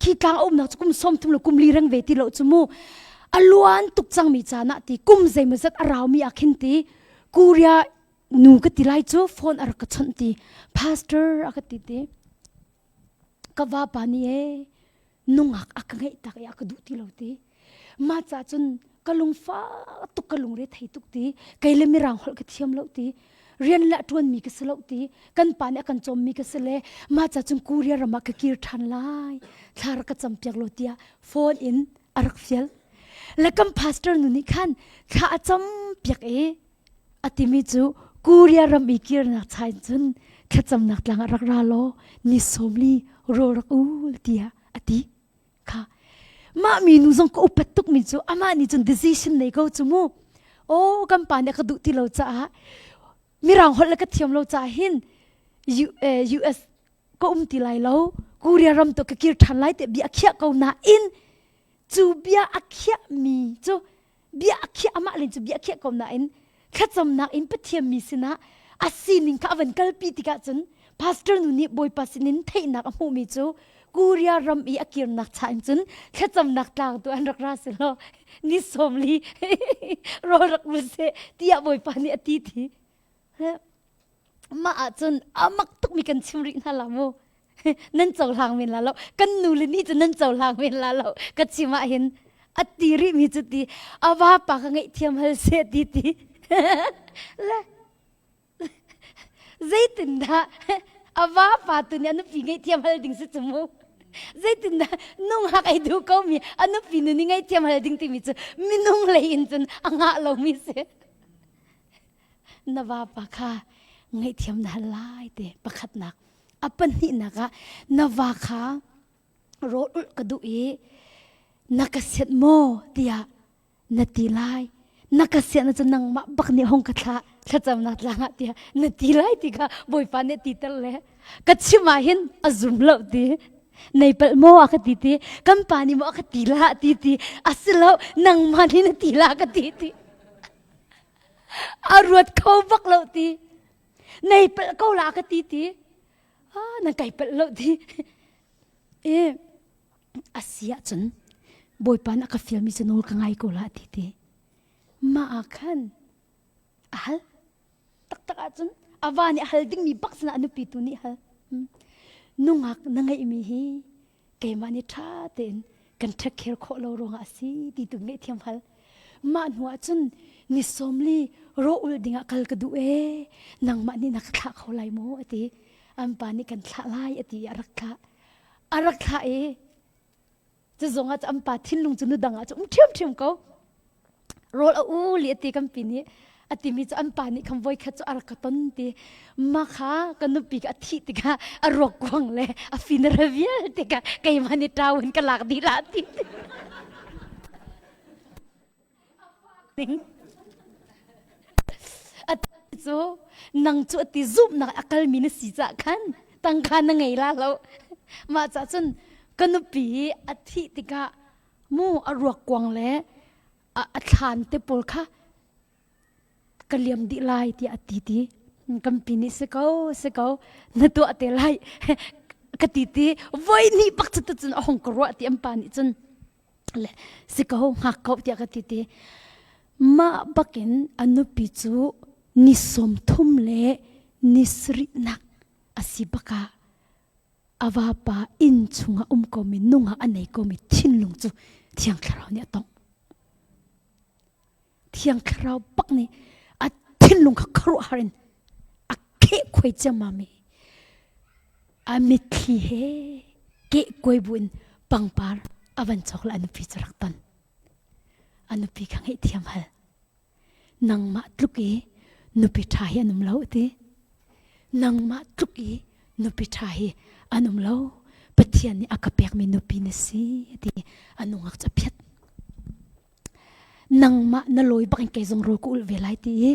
khi tlang a umnak cu kum 30 le kum li reng ve ti lo cu mu a luan tuk cangmi caan ah ti kum zeimawzat a raumi ah khin ti Korea nu ka ti lai cu phone a rak ka chawnh ti pastor a ka ti ti ka vapa nih ee nungak a ka ngeih tak i a ka duh ti lo ti mah ca cun ka lungfa tuk ka lungre thei tuk ti kei le mirang holh ka thiam lo ti rian le ṭuan mi ka si lo ti kan pa nih a kan cawm mi ka si le mah ca cun Korea ram ah ka kir ṭhan lai thla rak ka cam piak lo tiah phone in a rak fial le kan pastor nu nih khan thla a cam piak i a timi cu Korea ram i kirnak chain cun thlacamnak tlang ah rak ra law ni sawmli rawl rak ul tiah a ti kha mah mi nu zong ka upat tuk mi cu amah nih cun decision nei ko cu mu oh kan pa nih a ka duh ti lo caah mirang holh le ka thiam lo caah hin US ka um ti lai lo Korea ram to ka kir ṭhan lai te bia a khiah ko nain cu bia a khiah mi cu bia a khiah amah len cu bia a khiah ko nain thlacamnak in Pathian mi sinah a sining kha a van kalpi tikah cun pastor nu nih Bawipa sinin theihnak a hmuhmi cu Korea ram i a kirnak cha in cun thlacamnak tlang tu an rak ra si law ni sawmli rawl rak ul seh tiah Bawipa nih a ti ti mah ahcun a mak tukmi kan chim rih hna la mu nan cohlang men la lo kan nu le ni cu nan cohlang men la lo ka chim ah hin a ti rih mi cu ti a vapa ka ngaihthiam hal seh ti ti le zeitindah a vapa tu nih a nupi ngaihthiam hal ding si cu mu zeitindah nungak ei duh ko mi a nupi nu nih ngaihthiam hal ding timi cu minung lei in cun a ngah lomi si na vapa kha ngaihthiam na hal lai te pakhatnak a pahnihnak ah na va kha rawl ulh ka duh i na ka sianh maw tiah na ti lai na ka sianh ahcun nangmah bak nih hong ka thlah thlacamnak tlang ah tiah na ti lai ti kha bawipa nih ti ter le ka chim ah hin a zum lo ti nei palh maw a ka ti ti kan pa nih maw a ka ti la ti ti a si lo nangmah nih na ti la ka ti ti a ruat kho bak lo ti nei palh ko la ka ti ti ah nan kai palh lo ti e a si ahcun bawipa na ka fialmi cu nawl ka ngai ko la ti ti mah ah khan a hal taktak ahcun a va nih a hal dingmi bak sinah a nupi tu nih hal nungak na ngeihmi hi keimah nih ṭha tein kan take care khawh lo ruangah a si ti tu ngaihthiam hal mah hnu ah cun ni sawmli rawh ul dingah kal ka duh ee nangmah nih na ka thlah kho lai maw a ti an pa nih kan thlah lai a ti i a rak thlah a rak thlah i cu zong ah an pa thinlung cu nu dang ah cu um ṭhiamṭhiam ko rawl a u li a ti kan pi nih a timi cu an pa nih khan voi khat cu a rak ka ton ti ma kha ka nupi ka a thih tikah a ruak kuang le a funeral vialte ka keimah nih ṭau in ka lak dih la ti a cu nang cu a ti zumhnak a kalmi na si cah khan tangka na ngei la lo mah cah cun ka nupi a thih tikah. Mu a ruak kuang le a thlan te pawl kha ka liam dih lai tiah a ti ti. Kan pi nih si ko si ko na tuah te lai ka ti ti voi hnih bak cu cun a hong ka ruah ti an pa nih cun le si ko hngak ko tiah ka ti ti. Mah bakin a nupi cu ni 30 le ni sarihnak a si bakah a vapa inn chungah um komi nungah a nei komi thinlung cu Thiang Thlarau nih a tongh. Thiang Thlarau bak nih a thinlung kha khuaruahhar in a kheh khuai ciammam i a mitthli he keh kuai buin pangpar a van cawk le a nupi cu rak ton. A nupi kha ngaihthiam hal. Nangmah tluk i nupi ṭha hi an um lo ti. Nangmah tluk i nupi ṭha hi an um lo. Pathian nih a ka pekmi nupi na si ti a nungak cu a phiat. Nangmah na lawi bak in kei zong rawl ka ulh ve lai ti i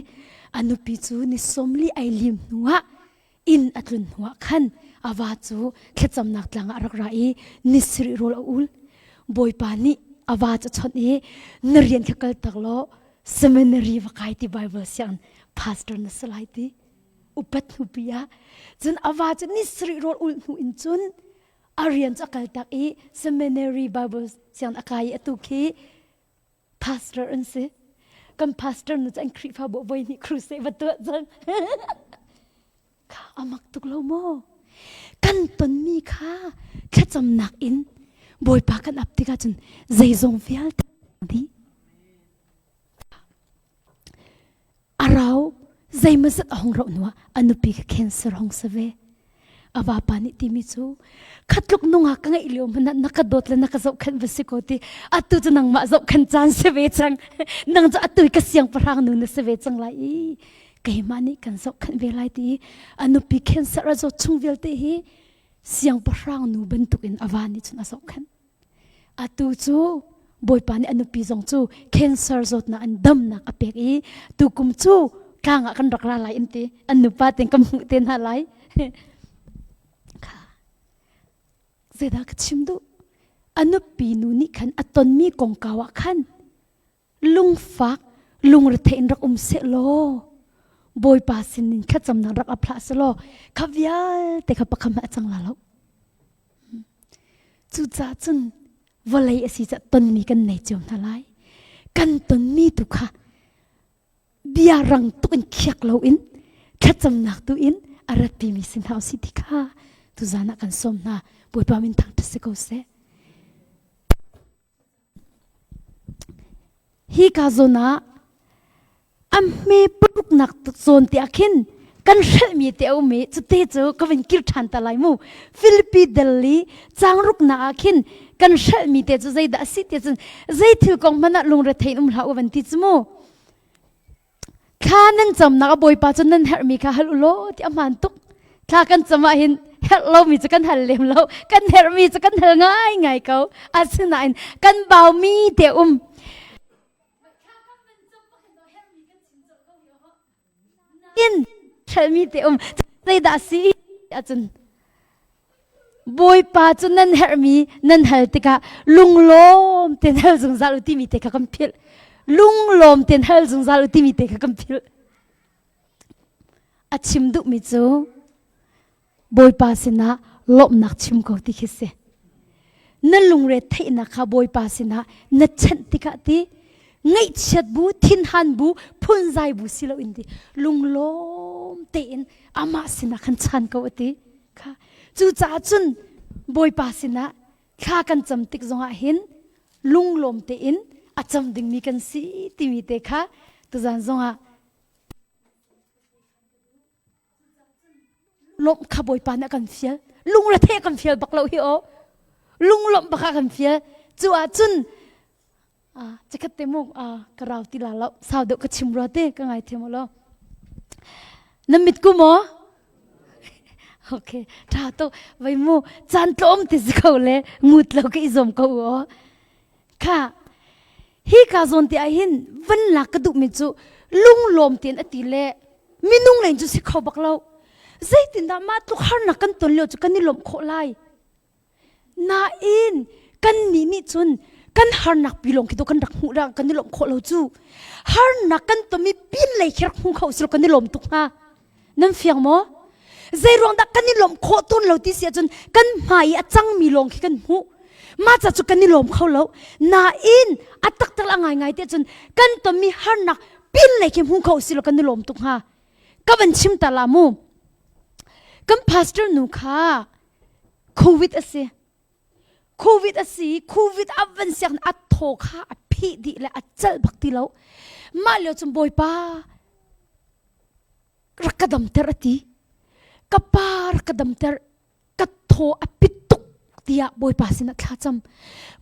a nupi cu ni 40 ai lim hnuah inn a tlun hnuah khan a va cu thlacamnak tlang ah a rak ra i ni sarih rawl a ul. Bawipa nih a va cu a chawnh i na rian kha kal tak law seminary va kai ti Bible sianginn pastor na si lai ti upat hnupi ah cun a va cu ni sarih rawl ul hnu in cun a rian cu a kal tak i seminary Bible sianginn a kai i atu khi pastor an si. Kan pastor nu cu an Khrihfabu voi hnih crusade va tuah cang. Kha amak tuk lo maw? Kan tonmi kha thlacamnak in Bawipa kan ap tikah cun zeizong vialte dih. A rau zeimawzat a hung rauh hnuah a nupi kha cancer hong si ve. A vapa nih timi cu khatluk nungak ka ngeih lio hmanh ah na ka dawt le na ka zohkhenh va si ko ti atu cu nangmah zohkhenh caan si ve cang nang cu atu ka siangpahrang nu na si ve cang lai i keimah nih kan zohkhenh ve lai ti i a nupi cancer a zawt chung vialte hi siangpahrang nu bantukin a va nih cun a zohkhenh. Atu cu Bawipa nih a nupi zong cu cancer zawtnak in damnak a pek i tukum cu tlang ah kan rak ra lai in ti an nupa ten kan hmuh te hna lai. Kha zeidah ka chim duh? A nupi nu nih khan a tonmi kongkau ah khan lungfak lungrethei in rak um seh law Bawipa sinin thlacamnak rak ap hlah selaw kha vialte kha pakhat hmanh a cang la lo. Cucaah cun vawlei a si caah tonmi kan nei cio hna lai. Kan tonmi tu kha bia rang tuk in khiak loin thlacamnak tu in a ratpimi si hna usih ti kha tuzan ah kan sawm hna. Bawipa min thangṭhat si ko seh. Hika zawn ah a hme paruknak zawn te ah khin kan hrelhmi te a um i cute cu ka vun kir ṭhan ta lai mu. Filipi dal i caang ruknak ah khin kan hrelhmi te cu zeidah a si ti cun zei thil kong hmanh ah lungrethei in um hlah u van ti cu mu. Thla nan camnak a Bawipa cu nan herhmi kha hal u law ti a hmaan tuk. Thla kan cam ah hin herh lomi cu kan hal lem lo. Kan herhmi cu kan hal ngaingai ko. Asinain kan baumi te um. In hrelmi te um. Zeidah si ahcun Bawipa cu nan herhmi nan hal tikah lunglawm tein hal zungzal u timi te kha kan philh. Lunglawm tein hal zungzal u timi te kha kan philh. A chim duhmi cu Bawipa sinah lawmhnak chim ko ti khi si. Na lungre theihnak kha Bawipa sinah na chanh tikah ti ngaihchiat bu, thinhan bu, phunzai bu si loin ti lunglawm tein amah sinah khan chan ko a ti. Kha cucaah cun Bawipa sinah thla kan cam tik zongah hin lunglawm tein a cam dingmi kan si timi te kha tuzan zongah lawmh kha Bawipa nih a kan fial lungrethe kan fial bak lo hi aw lunglawmh bak a kan fial cu ah cun Chikkhat te mu ka rau ti la lo sau deuh ka chim rua te ka ngai thiam lo na mit ku maw okay tha to vai mu caan tlawm ti si ko le ngut lo ka i zuam ko u kha hi ka zawn te ah hin van lak ka duh mi cu lunglawm tein a ti le minung len cu si kho bak lo zeitindah mah tluk harnak kan ton lio cu kan i lawmh khawh lai Nain kannih nih cun Kan harnak pi lawng khi to kan rak hmuh ra kan i lawmh khawh lo cu. Harnak kan tomi pin lei khi rak hmu kho si kan i lawm tuk hnga. Nan fiang maw? Zei ruang dah kan i lawmh khawh tawn lo ti si ahcun kan hmai i a cangmi lawng khi kan hmuh. Mah ca cu kan i lawm kho lo. Nain a taktak a ngaingai ti ahcun kan tonmi harnak pin lei khi hmu kho si lo kan i lawm tuk hnga. Ka van chim ta la mu. Kan pastor nu kha COVID a si. COVID a si, COVID a van siak a thaw kha a phih dih le a celh bak ti lo. Mah lio cun Bawipa rak ka damter a ti. Ka pa rak ka damter, ka thaw a pit tuk tiah Bawipa sinah thla cam.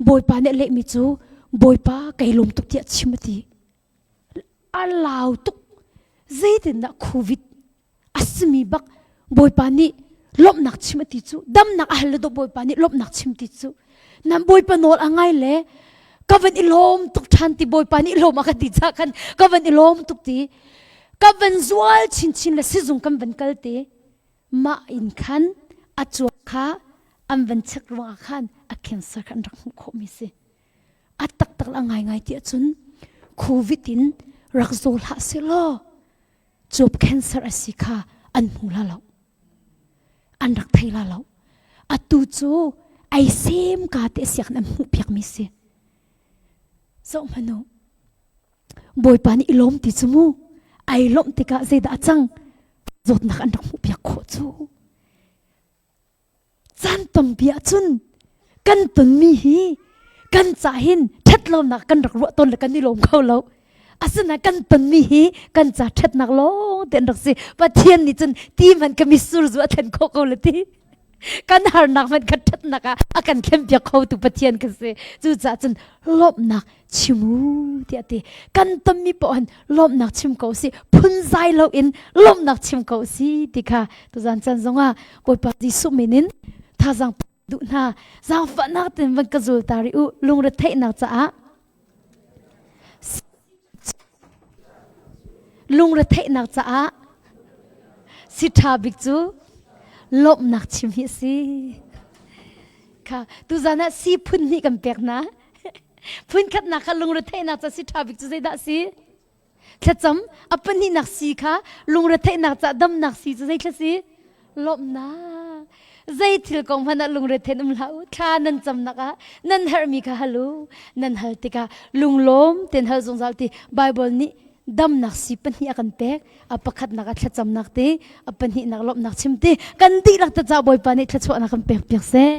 Bawipa nih a lehmi cu Bawipa kai lawm tuk tiah chim a ti. A lau tuk. Zeitindah COVID a simi bak Bawipa nih lawmhnak chim a ti cu damnak a hal le Bawipa nih lawmhnak chim ti cu nan Bawipa nawl a ngai le ka van i lawm tuk ṭhan ti Bawipa nih lawm a ka ti ca khan ka van i lawm tuk ti ka van zual chinchin le sizung kan van kal ti mah in khan a cuak kha an van check ruangah khan a cancer kha an rak hmuh khawhmi si a taktak a ngaingai ti ahcun covid in rak zaw hlah seh law cuap cancer a si kha an hmu la lo an rak thei la lo atu cu ai sem ka te siak an hmuh piak mi si zoh hmanu bawipa nih i lawm ti cu mu ai lawmh tikah zeidah a cang zawtnak an rak hmuh piak khawh cu Caan tampi ahcun kan tonmi hi kan ca hin ṭhatlonak kan rak ruah tawn le kan i lawm kho lo. Asinain kan tonmi hi kan ca ṭhatnak lawng te an rak si. Pathian nih cun ti hmanh ka mitsur zu a thlen khawh ko le ti. Kan harnak hmanh kan ṭhatnak ah a kan thlenpiak khotu Pathian kan si. Cucaah cun lawmhnak chim u tiah ti. Kan tonmi paoh hin lawmhnak chim ko si phunzai loin lawmhnak chim ko si ti kha tuzan chan zongah Bawipa Jesuh min in thazaang duh hna zaangfahnak ten van ka zul ta rih u lungretheihnak caah lungretheihnak caah si ṭha bik cu lawmhnak chim hi a si kha tuzan ah si phun hnih kan pek hna Phunkhatnak kha lungretheihnak ca si ṭha bik cu zeidah a si? Thlacam a pahnihnak si kha lungretheihnak ca damnak si cu zei thla si? Lawmhnak. Zei thil kong hmanh ah lungrethein um hlah u. Thla nan camnak ah nan herhmi kha hal u. Nan hal tikah lunglawm tein hal zungzal ti Bible nih damnak si pahnih a kan pek. A pakhatnak ah thlacamnak ti, a pahnihnak lawmhnak chim ti. Kan dihlak ta ca Bawipa nih thluachuahnak kan pek piak seh.